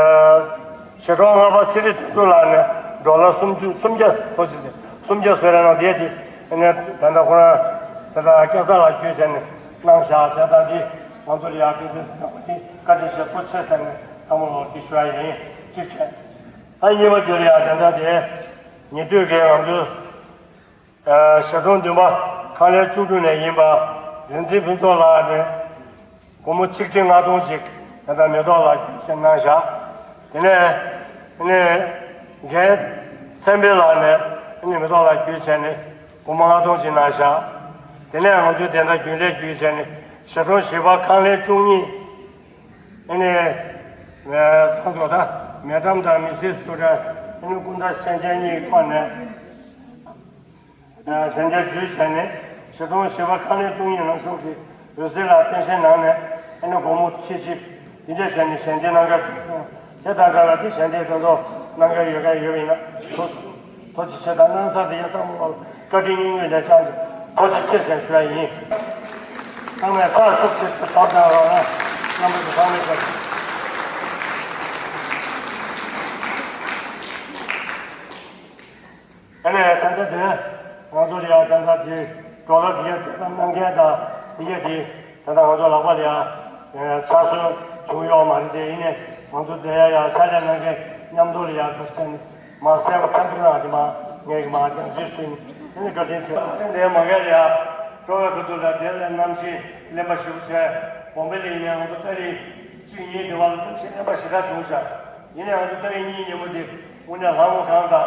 ཞི་ཁྲོ་ལྔ་པ་ཚེ་རིང་ཐུབ་སྒྲུབ་ལགས་ནས་ཌོ་ལར་སུམ་ཅུ། སུམ་བརྒྱ། ཐུགས་རྗེ་ཆེ། སུམ་བརྒྱ་བཟོས་རེད་གནང་དེ་དེ། ཨ་ནི་ད་ལྟ་ཁོ་རང་ད་ལྟ་སྐལ་བཟང་ལགས་བརྒྱུད་བྱས་ནས་གནང་བཞག་བྱས། ད་འདི་ང་ཚོ་ལ་ཡག་དེ་དེ་ད་ཁོ་དེ་བཀའ་དྲིན་ཆེ། ཐུགས་རྗེ་ཆེ་ཟེར་ནས་ཚང་མ་ལོག་དེ་ཞུ་ཡ་ཡིན། གཅིག་བྱས། ད་གཉིས་པ་དེ་ལ་ཡག་དེ་འདྲ་དེ་ཉེ་དུས་ཀྱི་ང་ཚོ། ཨ། ཞི་ཁྲོ་བདུན་པ་ཁང་ལས་བཅུ་དྲུག་ནས་ཡིན་པ་རིག་འཛིན་ཕུན་ཚོགས་ལགས་ནས་སྒོར་མོ་ཆིག་ཁྲི་ལྔ་སྟོང་ཞིག་ད་ལྟ་མེ་ཏོག་ལགས་བརྒྱུད་བྱས་གནང་བཞག་དེ་ནས་ནས་རྒན་ཚེ་འཕེལ་ལགས་ནས་ནས་མེ་ཏོག་ལགས་བརྒྱུད་བྱས་ནས་སྒོར་མོ་ལྔ་སྟོང་ཞིག་གནང་བཞག་དེ་ནས་ང་ཚོས་དེ་འདྲ་རྒྱུན་ལས་བརྒྱུད་བྱས་ནས་ཞི་ཁྲོ་བཞི་པ་ཁང་ལས་བཅུ་གཉིས། ཨ་ནི་ང་ཚོ་ད་མེ་ཌམ་དང་མི་སིས་སུ་ཌ། ཨ་ནི་སྐུ་ཟླ་གཞན་ཆེན་གཉིས་ཐོག་ནས། ཨ། གཞན་ཆ་བརྒྱུད་བྱས་ནས་ཞི་ཁྲོ་བཞི་པ་ཁང་ལས་བཅུ་གཉིས་ནང་ཞུགས་ཀྱི་འོད་ཟེར་ལགས་རྟེན་གཞི་ནང་ནས་ཨ་ནི་སྒོར་མོ་ཁྲི་གཅིག་དེ་འདྲ་བྱས་ནས་ཞལ་འདེབས་གནང་ག་བྱུང་སོང་། དེ་དང་འདྲ་བ་དེ་ཞལ་འདེབས་དེ་ཚོ་གནང་ག་ཡོད་ག་ཡོད་པ་ཡིན་ན་ཐུགས་ཐུགས་རྗེ་ཆེ་དང་། གནང་ས་དེ་ཡ་ཚང་མ་བཀའ་དྲིན་སྙིང་དབུས་ནས་བསྐྱངས་ཏེ་ཐུགས་རྗེ་ཆེ་ཟེར་ཞུ་ཡ་ཡིན། ཚང་མས་ཚར་ཤུགས་ཆེ་ཞུ་བ་དང་རང་རང་རྣམ་པ་ཚོ་ཚང་མས་བཀའ་དྲིན། དེ་ནས་ད་ལྟ་དེ་ང་ཚོ་ལ་ཡང་ད་ལྟ་དེ་ཌོ་ལར་དེ་ག་སྤྲད་གནང་མཁན་དང་དེ་ག་དེ་ད་ལྟ་ང་ཚོ་ལག་པ་ལ་ཡང་ཆ་སོན་བྱུང་ཡོད་མ་རེད་དེ། ཡིན་ནའི་ང་ཚོ་དེ་ཡང་ཡང་ཕྱག་ལས་གནང་མཁན་མཉམ་དུ་ལ་ཡང་ཐུགས་སེམས་མ་གསལ་བ་ཐམས་ཅད་ལ་དེ་མ་ངས་ཀྱི་མ་རྒྱང་སྲིང་ཞུ་ཡིན། དེ་ནི་བཀའ་དྲིན་ཆེ། དེ་འདྲའི་མ་གལ་ཡང་སྤྲོ་བའི་ཁ་ཐུག་ལ་དེ་ལས་གནམ་གཤིས་རླན་པ་ཞེ་པོ་བྱས། དགོན་པའི་ལ་ཡིན་ནའི་ང་ཚོ་ཏ་རིག་གཅིག་གཉིས་དེ་བར་གནམ་གཤིས་རླན་པ་ཞེ་དྲག་བྱུང་ཤག་ཡིན་ནའི་ང་ཚོ་ཏ་རིག་གཉིས་ཉིན་མོ་དེ་དངོས་གནས་ལྷ་མོ་གང་དང་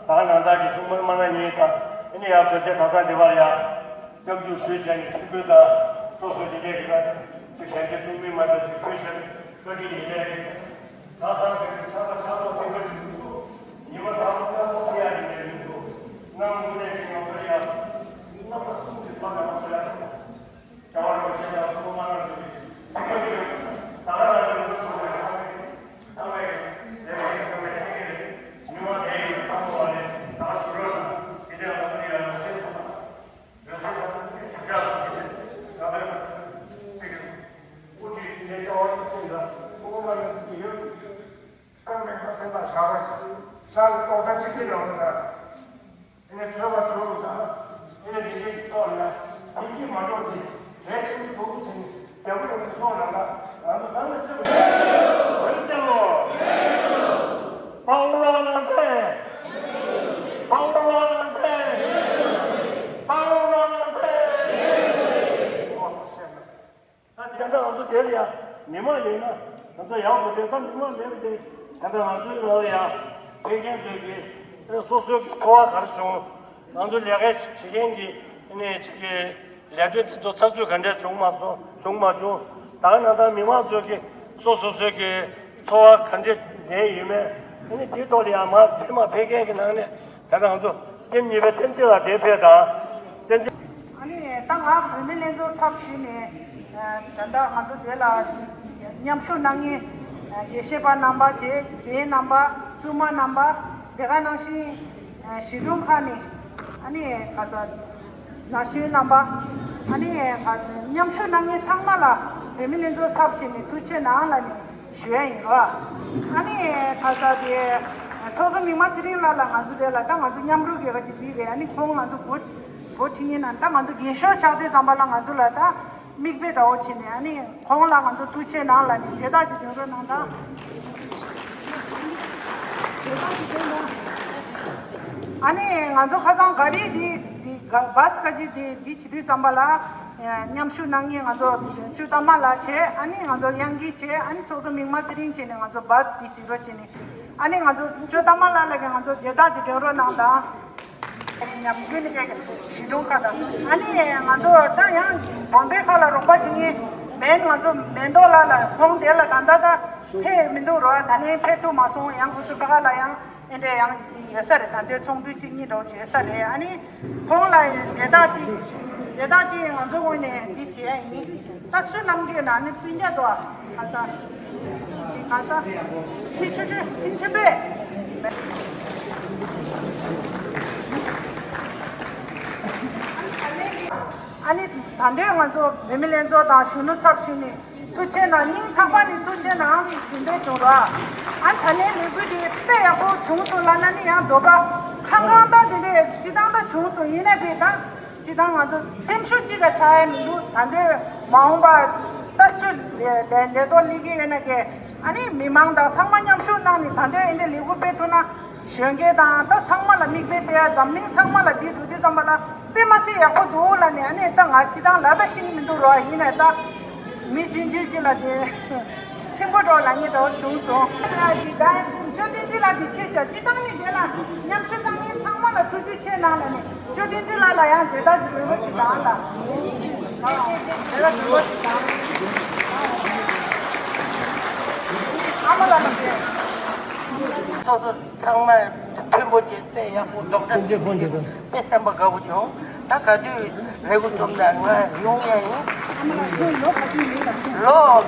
ད་ག་ནང་བདག་གི་སྲུང་མ་མ་ན་གཉིས་དང་ཨ་ནི་ཡང་བོད་རྒྱ་གྲྭ་ཚང་འདི་བར་ཡང་སྐྱབས་འཇུག་ཞུས་བྱས་ནས་ཆོས་གོས་དང་སོ་སོ་དེ་འདྲའི་གི་ན་ཅིག་གཞན་གྱི་སྲུང་མའི་མ་འདྲ་ཞིག་ཕུལ་བྱས་ནས་བཀའ་དྲིན་ཡིན་ནའི་ད་སང་ཞིག་གི་ཆར་པ་ཆར་ལོ་དེ་འདྲ་ཞིག་མི་འདུག་ཉི་མ་ཚ་པོ་སྐམ་པོ་ཟེར་ཡ་དེ་འདྲ་མི་འདུག་གནམ་དངོས་གནས་ཀྱི་ང་ཚོ་ཡང་རྣམ་པ་གསུམ་གྱི་ཐོག་ནས་ང་ཚོ་ཡང་། བྱ་བ་རོགས་བྱེད་དང་སོགས་མ་ལ་འདུག་སེམས་ཁམས་ཀྱི་ད་ག་ལ་ལ་ལ་སོགས་པའི་ཁམས་ཀྱི་ཐ་མའི་ལས་ཀྱི་ཐ་མའི་ཐ་མའི་ཐ་མའི་མི་མང་དེ་ཡི་ཐ་མ་བ་ལས་ད་ཞུ་རོགས་དང་དེ་འདྲ་ལ་ལ་ཡ་རོགས་བྱེད་དང་རོགས་བྱེད་དང་ཅིག་ཅར་དང་དེ་ད་ལྟ་ཅིག་དབུ་ཁྲིད་དེ་ལྟ་བ་ཡིན་ཚུལ་དང་སོགས་མ་ལ་འདུག་ཡོད། ཀུན་མེད་པ་སེམས་ལ་བཞག་པ་ཞིག་ཤར་རྟོག་ཚར་གཅིག་གི་ལམ་ལ། དེ་ནས་ཆོས་པ་ཆོས་ལུགས་དང་། དེ་ནས་དེ་བཞིན་གྱི་ཐོག་ལ་ཡིད་ཀྱིས་མ་འགྲོགས་ཏེ་གལ་ཆེན་པོ་འདུག་ཟེར་ནས་རྒྱལ་པོ་ཡོངས་ཀྱི་སོང་ལ་ལ་ང་ཚོ་ཚང་མས་སེམས་ལ་འོན་ཀྱང་ལོ། དཔའ་བོ་ལོ་ནང་ཚེ། དཔའ་བོ་ལོ་ནང་ཚེ། དཔའ་བོ་ལོ་ནང་ཚེ། ད་དེ་འདྲ་ང་ཚོ་དེ་ལ་ཡང་མི་མང་ཡོད་ན་ང་ཚོ་ཡག་པོ་དེ་ད་མི་མང་མེད་པ་དེ་ད་ལྟ་ང་ཚོའི་ནང་ལ་ཡང་ཕེབས་མཁན་ཚོས་ཀྱི་སོ་སོའི་གི་འཚོ་བ་ག་རེ་བྱུང་། ང་ཚོ་ལས་ཀ་བྱེད་མཁན་གྱི་ནས་ཅིག་གི་ལས་དོན་དེ་ཚོ་ཚགས་ཚུད་ག་འདྲ་བྱུང་མ་སོང་། བྱུང་མ་བྱུང་། ད་ག་ནང་ལྟར་མི་མང་ཚོས་ཀྱི་སོ་སོ་སོའི་གི་འཚོ་བ་ག་འདྲ་ལྡན་ཡོད་མེད། ཨ་ནི་དེའི་ཐོག་ལ་ཡང་མར་ཕེབས་མ་ཕེབས་མཁན་གྱི་ནང་ནས་ད་ལྟ་ང་ཚོ་ཐེངས་གཉིས་པའི་བསྟན་འཛིན་ལགས་དེ་ཕེབས་དང་། བསྟན་འཛིན། ཨ་ནི་ད་ང་བོད་མི་ལྷན་ཚོགས་ཚབ་ཞུས་ནས་ད་ལྟ་ང་ཚོ་དེ་ལ་མཉམ་ཞུགས་གནང་མཁན་དགེ་བཤེས་པ་རྣམ་པ་བཅས་རྒན་རྣམ་པ་བཙུན་མ་རྣམ་པ་དེ་ག་ནང་བཞིན་གཞིས་གྲོང་ཁག་ནས་ཨ་ནི་ག་ཚོད། ན་གཞོན་རྣམ་པ། ཨ་ནི་མཉམ་ཞུགས་གནང་མཁན་ཚང་མ་ལ་བོད་མི་ལྷན་ཚོགས་ཚབ་ཞུས་ནས་ཐུགས་རྗེ་ཆེ་གནང་ལབ་ནས་ཞུ་ཡ་ཡིན་རོ། ཨ་ནི་ཁ་ས་དེ་ཚོགས་གཙོ་མིག་དམར་ཚེ་རིང་ལགས་ལ་ང་ཚོ་དེ་ལ་ད་ང་ཚོ་མཉམ་རུབ་ཀྱི་ག་ཅིག་བྲིས་པས། ཨ་ནི་ཁོང་ང་ཚོ་འགོ་འགོ་ཁྲིད་མཁན་ན་ད་ང་ཚོ་རྒན་ཤོས་ཆགས་དུས་ཙམ་པ་ལ་ང་ཚོ་ལ་ད། མིག་དཔེ་འདྲ་བོ་བྱས་ནས་ཨ་ནི་ཁོང་ལ་ང་ཚོ་ཐུགས་རྗེ་ཆེ་གནང་ལབ་ནས་མཇལ་དར་ཅིག་སྒྲོན་རོགས་གནང་དང་། ཨ་ནི་ང་ཚོ་ཁ་སང་ག་རེ་འདི་འདི་ག་བཱས་ཁ་ཅིག་འདི་འདི་བྱེད་དུས་ཙམ་པ་ལ་མཉམ་ཞུགས་གནང་མཁན་ང་ཚོ་ཇོ་བདག་མ་ལགས་བྱས། ཨ་ནི་ང་ཚོ་གཡང་སྐྱིད་བྱས། ཨ་ནི་ཚོགས་གཙོ་མིག་དམར་ཚེ་རིང་བྱས་ནས་ང་ཚོ་བཱས་འདི་བྱེད་རོགས་བྱས་ནས། ཨ་ནི་ང་ཚོ་ཇོ་བདག་མ་ལགས་ལ་ཀྱང་ང་ཚོ་མཇལ་དར་ཅིག་སྒྲོན་རོགས་གནང་དང་། ཉམས་རྒུད་ནས་ཀྱང་ཞི་གྲོང་ཁ་དང་། ཨ་ནི་ང་ཚོ་ད་ཡང་བོམ་བེ་ཁ་ལ་རོགས་པ་བྱེད་མཁན་མེན་ང་ཚོ་མེན་ཏོག་ལགས་ལ་ཁོང་དེ་ལ་ད་ལྟ་ད་ཕེབས་མི་འདུག་རོགས། ད་ལན་ཕེབས་ཐུབ་མ་སོང་། ཡང་ཁོ་ཚོ་ཕ་ག་ལ་ཡང་ཨེ་འདྲས་ཡང་ཡོད་ས་རེད། ད་ལྟའི་ཚོགས་འདུ་གཅིག་གཉིས་འདྲ་བོ་བྱེད་ས་རེད། ཨ་ནི་ཁོང་ལ་མཇལ་དར་གཅིག་མཇལ་དར་གཅིག་ང་ཚོ་ངོས་ནས་འདི་བྱས་ཡིན། ད་སུ་ལམ་གྱི་ན་ནི་སྤུན་ཀྱག་དོ། ཁ་ས་ཁ་ས་སི་ཆུ་ཆུ་སི་ཆུ་པེ། ཨ་ནི་ད་ལྟའི་ང་ཚོ་བུད་མེད་ལྷན་ཚོགས་དང་གཞོན་ནུ་ཚབ་ཞུས་ནས་ཐུགས་ཆེ་གནང་། སྙིང་ཐག་པ་ནས་ཐུགས་ཆེ་གནང་ཞུ་འདོད་བྱུང་ར། ཨ་ད་ལན་ལས་འགུལ་དེ་དཔེ་ཡག་པོ་བྱུང་སོང་ལབ་ན་ནི་ཡང་འདོད་པ་ཁང་ཁང་ད་དེ་འདྲས་སྤྱི་བཏང་ད་བྱུང་སོང་། ཡིན་ནའི་བས་ད་སྤྱི་བཏང་ང་ཚོ་སེམས་ཤུགས་གཅིག་ལ་ཆགས་ཡ་མི་འདུག་ད་འདོད་མ་འོངས་པ་ད་སུ་ལས་ལས་ལས་ཐོག་ལས་ཀྱི་ཡོད་ན་གས། ཨ་ནི་མི་མང་དང་ཚང་མ་མཉམ་ཞུགས་གནང་ནས་ད་འདོད་ཡིན་དེ་ལས་འགུལ་སྤེལ་ཐུབ་ན། གཞོན་སྐྱེས་དང་ད་ཚང་མ་ལ་མིག་དཔེ་སྤེལ་ཡ། འཛམ་གླིང་ཚང་མ་ལ་འདི་འགྲོ་དུས་ཙམ་པ་ལ་དཔེ་མ་སྲིད་ཡག་པོ་འདུག་ལབ་ནས། ཨ་ནི་ད་ང་སྤྱི་བཏང་ལབ་ད་ཤེས་ཀྱི་མི་འདུག་རོགས། ཡིན་ནའི་ད་མི་རྒྱུན་རྒྱུན་གཅིག་ལ་དེ་ཆེན་པོ་འགྲོ་ལབ་ངེས་འདྲ་བོ་བྱུང་སོང་། ཨ་ཅི་ད་ཇོ་བསྟན་འཛིན་ལགས་འདི་ཆེ་ཤག་སྤྱི་བཏང་ནས་དེ་ལ་མཉམ་ཞུགས་གནང་མཁན་ཚང་མ་ལ་ཐུགས་རྗེ་ཆེ་གནང་ལབ་ནས། ཇོ་བསྟན་འཛིན་ལགས་ལ་ཡང་མཇལ་དར་གྱི་འོས་བ་ཞིག་དང་ལ། ཨ་མཇལ་དར་གྱི་འོས་བ་ཞིག་དང་། ཨ་མ་ལགས་ལ་མཇལ། སོ་སོ་ཚང་མ་མཐུན་པོ་བྱས་དཔེ་ཡག་པོ་རྡོག་རྡོག་ཁོང་ཚོས་ཁོང་ཚོས་དཔེ་སེམས་པ་དགའ་པོ་བྱུང་། ད་ག་དུས་ལས་འགུལ་བཅོམ་ན་ང་ཡོང་ཡ་ཡིན། ཨ་མ་ལགས་ཁྱོད་ལོ་ག་ཚོད་ཡིན་ལབ་ཀྱིན། ལོ་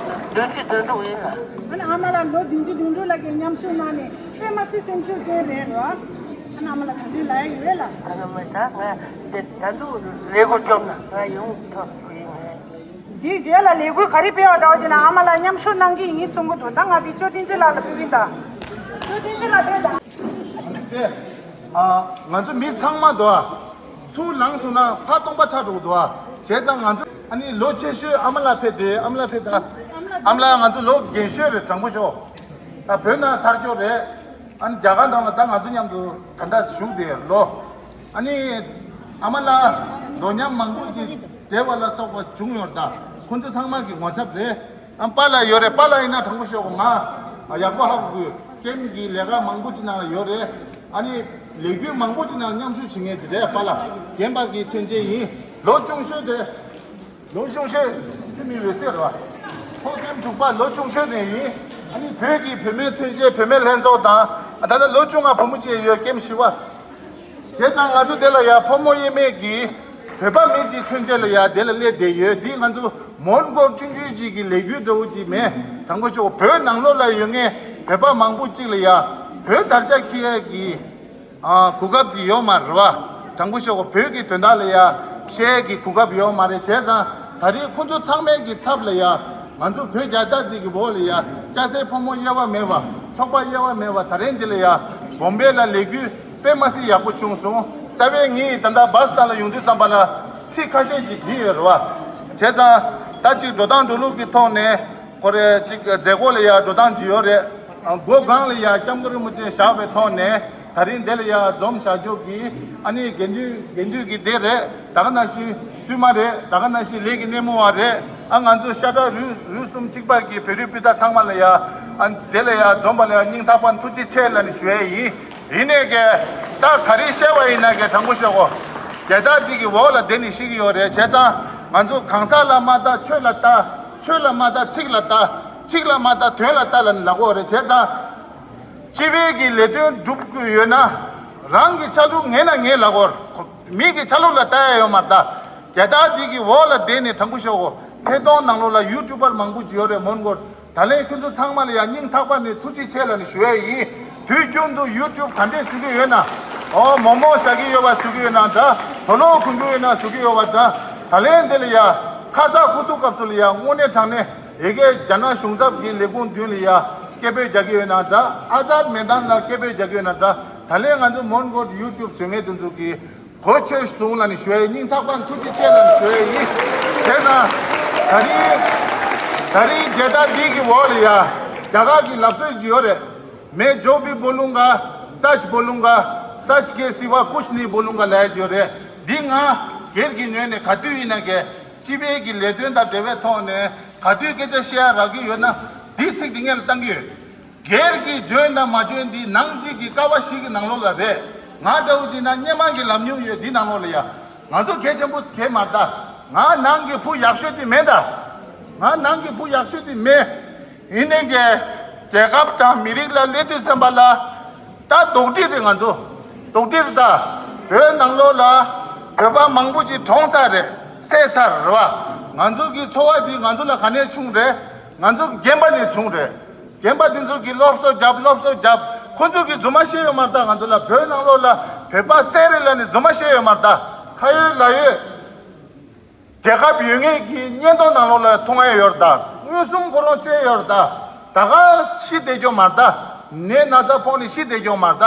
བདུན་ཅུ་དོན་དྲུག་ཡིན་ལ། ཨ་ནི་ཨ་མ་ལགས་ལོ་བདུན་ཅུ་དོན་དྲུག་ལ་གི་མཉམ་ཞུགས་གནང་ནས་དཔེ་མ་སྲིད་སེམས་ཤུགས་ཅན་རེད་རོ། ཨ་ནི་ཨ་མ་ལགས་ད་དུས་ལ་ཡ་ཡོད་ལ། ད་ནི་མ་ད་ང་འདི་ད་དུང་ལས་འགུལ་བཅོམ་ན་ང་ཡོང་ཐུབ་ཡིན། འདིའི་རྗེས་ལ་ལས་འགུལ་ག་རེ་སྤེལ་བ་འདྲ་བ་ཅིག་ན་ཨ་མ་ལགས་མཉམ་ཞུགས་གནང་གི་ཡིན་གསུང་གི་འདུག་ད་ང་འདི་ཅོ་ཏིན་ཙི་ལགས་ལ་ཕུལ་གི་ཡིན་ད། ཅོ་ཏིན་ཙི་ལགས་དེ་ད། ཨ་ང་ཚོ་མི་ཚང་མ་དོ། ཚུར་ལངས་སོང་ན་ཕར་སྟོང་པ་ཆགས་འགྲོ་གི་འདུག་ཨ། བྱས་ཙང་ང་ཚོ་ཨ་ནི་ལོ་ཆེ་ཤོས་ཨ་མ་ལགས་ཕེབས་ཏེ། ཨ་མ་ལགས་ཕེབས་ད། ཨ་མ་ལགས་ང་ཚོ་ལོ་རྒན་ཤོས་རེད། དྲང་པོ་ཤོད། ད་བོད་ནང་ཚར་ཀྱོག་རེད། ཨ་ནི་རྒྱ་གར་ནང་ལ་ད་ང་ཚོ་མཉམ་དུ་ད་ལྟ་བཞུགས་བསྡད་ལོ། ཨ་ནི་ཨ་མ་ལགས་འགྲོ་མཉམ་མང་པོ་ཅིག་བསྡད་པ་ལ་སོགས་པ་བྱུང་ཡོད། ད་ཁོང་ཚོ་ཚང་མ་གི་ངོ་ཚབ་རེད། ཨ་པཱ་ལགས་ཡོད་རེད། པཱ་ལགས་ཡིན་ན་དྲང་པོ་ཤོད་གོ། ང་ཡག་པོ་ཧ་གོ་གི། ཀེམ་གི་ལས་ཀ་མང་པོ་ཅིག་ནང་ལ་ཡོད་རེད། ཨ་ནི་ལས་འགུལ་མང་པོ་ཅིག་ནང་མཉམ་ཞུགས་བྱེད་མཁན་ཅིག་རེད། པཱ་ལགས་རྒན་པ་གི་མཚོན་བྱེད་ཡིན། ལོ་ཆུང་ཤོས་དེ། ལོ་ཆུང་ཤོས་དེ་མི་འོད་ཟེར་རེད་བ། ཁོ་ཀེམ་དྲུག་པ་ལོ་ཆུང་ཤོས་དེ་ཡིན། ཨ་ནི་བོད་ཀྱི་བུད་མེད་མཚོན་བྱེད་བུད་མེད་ལྷན་ཚོགས་དང་། ཨ་ད་ལྟ་ལོ་ཆུང་བ་བུ་མོ་ཅིག་ཡོད། ཀེམ་བཞི་པ། བྱས་ཙང་ང་ཚོ་དེ་ལ་ཡ་ཕོ་མོ་དབྱེར་མེད་ཀྱི་བོད་པ་མི་གཅིག་མཚོན་བྱེད་ལ་ཡ་དེ་ལ་སླེབས་བསྡད་ཡོད། འདི་ང་ཚོ་མོན་གྷོ་ཆུང་ཆུང་གཅིག་གི་ལས་འགུལ་འདྲ་བོ་ཅིག་མེད། དྲང་པོ་ཤོད། བོད་ནང་ལོགས་ལ་ཡོད་མཁན་བོད་པ་མང་པོ་གཅིག་ལ་ཡ་བོད་དར་ཆ་འཁྱེར་ཡས་ཀྱི་ཨ་གོ་སྐབས་དེ་ཡོད་མ་རེད་བ། དྲང་པོ་ཤོད། བོད་ཀྱི་དོན་དག་ལ་ཡ་བཤད་ཡས་ཀྱི་གོ་སྐབས་ཡོད་མ་རེད། བྱས་ཙང་ད་རེས་ཁོ་ཚོ་ཚང་མའི་གི་ཚབ་ལ་ཡ་ང་ཚོ་བོད་རྒྱལ་དར་འདི་གི་འོག་ལ་ཡ་སྐྱ་སེར་ཕོ་མོ་དབྱེ་བ་མེད་པ། ཚོགས་པ་དབྱེ་བ་མེད་པ། ད་རེས་འདི་ལ་ཡ་བོམ་བེ་ལ་ལས་འགུལ་དཔེ་མ་སྲིད་ཡག་པོ་བྱུང་སོང་། རྩ་བའི་ངས་ད་ལྟ་བཱས་སི་ཊན་ལ་ཡོང་དུས་ཙམ་པ་ལ་ཚིག་ཁ་ཤས་ཅིག་བྲིས་ཡོད་རེད་བ། བྱས་ཙང་ད་ཅིག་འགྲོ་སྟངས་འགྲོ་ལུགས་ཀྱི་ཐོག་ནས་ཁོ་རེ་ཅིག་མཛད་སྒོ་ལ་ཡ་འགྲོ་སྟངས་ཅིག་ཡོད་རེད། སྒོ་སྒང་ལ་ཡ་སྐྱབས་མགོན་རིན་པོ་ཆེ་བཞག་པའི་ཐོག་ནས་ད་རིང་འདི་ལ་ཡ་འཛོམས་བཞག་རྒྱུ་གི་ཨ་ནི་དགེ་འདུན་དགེ་འདུན་གྱི་སྡེ་རེད། ད་ག་ནང་བཞིན་བཙུན་མ་རེད། ད་ག་ནང་བཞིན་ལས་ཀྱི་སྣེ་མོ་བ་རེད། ཨ་ང་ཚོ་ཤ་ཁྲག་རུས་རུས་གསུམ་གཅིག་པ་གི་བོད་རིགས་སྤུན་ཟླ་ཚང་མ་ལ་ཡ་ཨ་འདི་ལ་ཡ་འཛོམས་པ་ལ་ཡ་སྙིང་ཐག་པ་ཐུགས་རྗེ་ཆེ་ལབ་ནས་ཞུ་ཡས་ཡིན། ཡིན་ནའི་གི་ད་ག་རེ་བཤད་པ་ཡིན་ན་གི་དྲང་པོ་ཤོད་གོ། རྒྱལ་དར་འདི་གི་འོག་ལ་བསྡད་ནས་ཤེས་ཀྱི་ཡོད་རེད། བྱས་ཙང་ང་ཚོ་གང་ཟག་ལ་མ་ལྟ་ཆོས་ལ་ལྟ། ཆོས་ལ་མ་ལྟ་ཚིག་ལ་ལྟ། ཚིག་ལ་མ་ལྟ་དོན་ལ་ལྟ་ལབ་ནས་ལབ་ཀྱི་ཡོད་རེད། བྱས་ཙང་སྤྱི་པའི་གི་ལས་དོན་སྒྲུབ་དགོས་ཡོད་ན་རང་གི་ཆ་ལུགས་ངན་ན་ངན་ལབ་ཀྱི་ཡོད་རེད། མི་གི་ཆ་ལུགས་ལ་ལྟ་ཡ་ཡོད་མ་རེད། ད་རྒྱལ་དར་འདི་གི་འོག་ལ་བསྡད་ནས་དྲང་པོ་ཤོད་གོ། ཐད་གཏོང་ནང་ལོགས་ལ་ཡུ་ཊུབ་པར་མང་པོ་ཅིག་ཡོད་རེད། མོན་གྷོར། ད་ལན་ཁྱོད་ཚོ་ཚང་མ་ལ་ཡང་སྙིང་ཐག་པ་ནས་ཐུགས་རྗེ་ཆེ་ལབ་ནས་ཞུ་ཡ་ཡིན། དུས་རྒྱུན་དུ་ཡུ་ཊུབ་ག་འདྲས་བཟོ་གི་ཡོད་ན། ཨོ་མོག་མོག་ཟ་གི་ཡོད་པ་བཟོ་གི་ཡོད་ན་འདྲ། དུག་ལོག་གོན་གི་ཡོད་ན་བཟོ་གི་ཡོད་པ་འདྲ། ད་ལན་འདི་ལ་ཡ་ཁ་ས་ཁུ་ཐུག་སྐབས་སུ་ལ་ཡ་དངོས་གནས་དྲང་གནས་ཡ་གི་རྒྱ་ནག་གཞུང་ཚབ་ཀྱི་ལས་ཁུངས་མདུན་ལ་ཡ་སྐད་འབོད་རྒྱག་གི་ཡོད་ན་འདྲ། ཨ་ཛར་མེ་དཱན་ལ་སྐད་འབོད་རྒྱག་གི་ཡོད་ན་འདྲ། ད་ལན་ང་ཚོ་མོན་གྷོ་ཡུ་ཊུབ་བཟོ་མཁན་དེ་ཚོ་གི་གོ་ཆོད་སོང་ལབ་ནས་ཞུ་ཡ་ཡིན། སྙིང་ཐག་པ་ཐུགས་རྗེ་ཆེ་ལབ་ནས་ཞུ་ཡ་ཡིན། དེས་ན་ད་རིང་ད་རིང་རྒྱལ་དར་འདི་གི་འོག་ལ་ཡ་རྒྱ་གར་གྱི་ལབ་སྲོལ་ཅིག་ཡོད་རེད། मैं जो भी बोलूँगा, सच बोलूँगा, सच के सिवा कुछ नहीं बोलूँगा ལབ་ཡ་ཅིག་ཡོད་རེད། འདི་ང་སྒེར་གྱི་ངོས་ནས་ག་དུས་ཡིན་ན་གི་སྤྱི་པའི་གི་ལས་དོན་དང་འབྲེལ་བའི་ཐོག་ནས་ག་དུས་སྐད་ཆ་བཤད་ཡ་རག་གི་ཡོད་ན་འདི་ཚིག་འདི་སྔོན་ལ་བཏང་གི་ཡོད། སྒེར་གྱི་འཇོན་དང་མ་འཇོན་འདི་ནང་གཅིག་གི་ཀ་བ་ཞིག་གི་ནང་ལོགས་ལ་རེད། ང་འདྲ་བོ་ཅིག་ན་སྔོན་མ་གི་ལམ་ཉུང་ཡོད་འདི་ནང་ལོགས་ལ་ཡ། ང་ཚོ་གལ་ཆེན་པོ་གལ་མ་རེད་ད། ང་ནང་གི་བུ་ཡག་ཤོས་འདི་མེད་ད། ང་ནང་གི་བུ་ཡག་ཤོས་འདི་མེད། ཡིན་ནའི་གི་རྒྱལ་ཁབ་དང་མི་རིགས་ལ་སླེབས་དུས་ཙམ་པ་ལ་ད་རྡོག་ཁྲེས་རེད། ང་ཚོ་རྡོག་ཁྲེས་རེད་ད། བོད་ནང་ལོགས་ལ་བོད་པ་མང་པོ་ཅིག་གྲོངས་ཚར་རེད། བསད་ཚར་རེད་བ། ང་ཚོ་གི་འཚོ་བ་འདི་ང་ཚོ་ལ་ག་ནས་བྱུང་རེད། ང་ཚོ་རྒན་པ་ནས་བྱུང་རེད། རྒན་པ་དེ་ཚོ་གིས་སློབ་གསོ་བརྒྱབ་སློབ་གསོ་བརྒྱབ། ཁོ་ཚོ་གིས་རྫུན་མ་བཤད་ཡོད་མ་རེད་ད། ང་ཚོ་ལ་བོད་ནང་ལོགས་ལ་བོད་པ་བསད་རེད་ལབ་ནས་རྫུན་མ་བཤད་ཡོད་མ་རེད་ད། ཁ་ཡོད་ལག་ཡོད། རྒྱལ་ཁབ་ཡོད་ངེས་ཀྱི་བརྙན་ཐུང་ནང་ལོགས་ལ་མཐོང་ཡ་ཡོད་རེད་ད། མངོན་སུམ་ཁོ་རང་བསད་ཡོད་རེད་ད། ད་ག་ཤི་བསྡད་ཀྱོག་མ་རེད་ད། ནད་ན་ཚ་ཕོག་ནས་ཤི་བསྡད་ཀྱོག་མ་རེད་ད།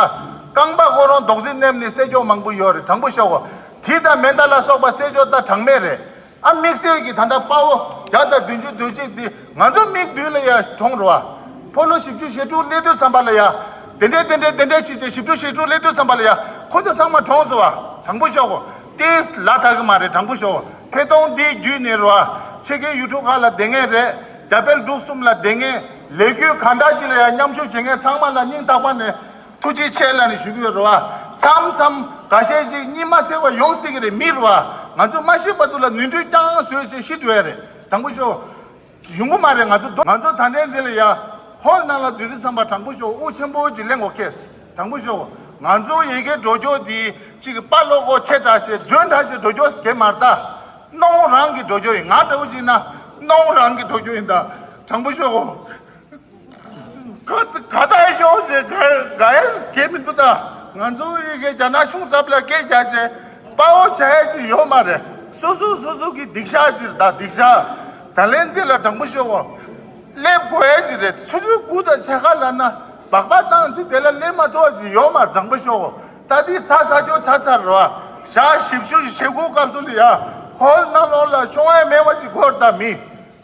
རྐང་པ་ཁོ་རང་རྡོག་རྫིས་མནན་ནས་བསད་ཀྱོག་མང་པོ་ཡོད་རེད། དྲང་པོ་ཤོད་གོ། གྲི་དང་མེ་མདའ་ལ་སོགས་པ་བསད་ཀྱོག་ད་གྲངས་མེད་རེད། ཨ་དམིགས་བསལ་གྱི་ད་ལྟ་དཔའ་བོ་བརྒྱ་དང་བདུན་ཅུ་དོན་གཅིག་འདི་ང་ཚོ་མིག་མདུན་ལ་ཡ་གྲོངས་རེད་བ། ཕོ་ལོ་བཞི་བཅུ་ཞེ་དྲུག་སླེབས་དུས་ཙམ་པ་ལ་ཡ། དེ་འདྲས་དེ་འདྲས་དེ་འདྲས་བྱས་བྱས་བཞི་བཅུ་ཞེ་དྲུག་སླེབས་དུས་ཙམ་པ་ལ་ཡ། ཁོ་ཚོ་ཚང་མ་གྲོངས་སོང་བ། དྲང་པོ་ཤོད་གོ། ཏོག་ཙམ་ལ་དགའ་གི་མ་རེད། དྲང་པོ་ཤོད་གོ། ཐད་གཏོང་འདི་བརྒྱུད་ནས་རེད་བ། ཕྱི་རྒྱལ་ཡུལ་གྲུ་ཁག་ལ་བསྡད་མཁན་རེད། རྒྱ་བལ་འབྲུག་གསུམ་ལ་བསྡད་མཁན། ལས་འགུལ་གང་འདྲ་ཅིག་ལ་ཡ་མཉམ་ཞུགས་བྱེད་མཁན་ཚང་མ་ལ་སྙིང་ཐག་པ་ནས། ཐུགས་རྗེ་ཆེ་ལབ་ནས་ཞུ་གི་ཡོད་རེད་བ། མཚམས་མཚམས་འགའ་ཤས་ཅིག་གཉིད་མ་སད་པ་ཡོང་སྲིད་ཀྱི་རེད། མི་རེད་བ། ང་ཚོ་མ་ཤི་བར་དུ་ལ་ནོར་འཁྲུལ་རྐྱང་བཟོས་བྱས་ཤི་འགྲོ་ཡ་རེད། དྲང་པོ་ཤོད། ཡོང་གི་མ་རེད། ང་ཚོ་ང་ཚོ་ད་ལྟའི་འདི་ལ་ཡ། ཧོལ་ནང་ལ་འཛུལ་དུས་ཙམ་པ་དྲང་པོ་ཤོད། དབུགས་ཆེན་པོ་ཅིག་ལེན་དགོས་ཁེལ། དྲང་པོ་ཤོད། ང་ཚོ་ཡ་གི་འགྲོ་ཕྱོགས་འདི་ཅིག་དཔའ་བློ་ཁོག་ཆེ་དྲགས་ཤིག་འཇོན་དྲགས་ཤིག་འགྲོ་ཕྱོགས་གང་ཡང་མ་རེད་ད། སྣང་བ་རང་གི་འགྲོ་ཕྱོགས་ཡིན། ང་འདྲ་བོ་ཅིག་ན་སྣང་བ་རང་གི་འགྲོ་ཕྱོགས་ཡིན་ད། དྲང་པོ་ཤོད། ག་ག་ད་ཡོང་ཞེས་ག་ག་ཡ་གེ་མི་འདུག་ད། ང་ཚོ་ཡི་གེ་རྒྱ་ནག་གཞུང་ཚབ་ལ་སྐད་རྒྱག་ཅེས་དཔའ་བོ་བྱ་ཡ་ཅིག་ཡོད་མ་རེད། སོ་སོ་སོ་སོ་གི་སྡིག་བཤགས་ཅིག་ད་སྡིག་བཤགས། ད་ལན་འདི་ལ་དྲང་པོ་ཤོད་གོ། སླེབས་དགོས་ཡ་ཅིག་རེད། ཆུ་ཚོད་དགུ་དང་ཕྱེད་ཀ་ལ་ན་སྦག་སྦག་བཏང་ཅིག་དེ་ལ་སླེབས་མ་ཐུབ་ཅིག་ཡོད་མ་རེད། དྲང་པོ་ཤོད་གོ། ད་འདི་ཚ་ཚ་སྐྱོ་ཚ་ཚ་རེད་བ། ཞག་བཞི་བཅུ་ཞེ་དགུ་སྐབས་སུ་ལ་ཡ་ཧོལ་ནང་ལོགས་ལ་ཤོང་ཡ་མེད་པ་ཅིག་གོ་རེད་ད་མི།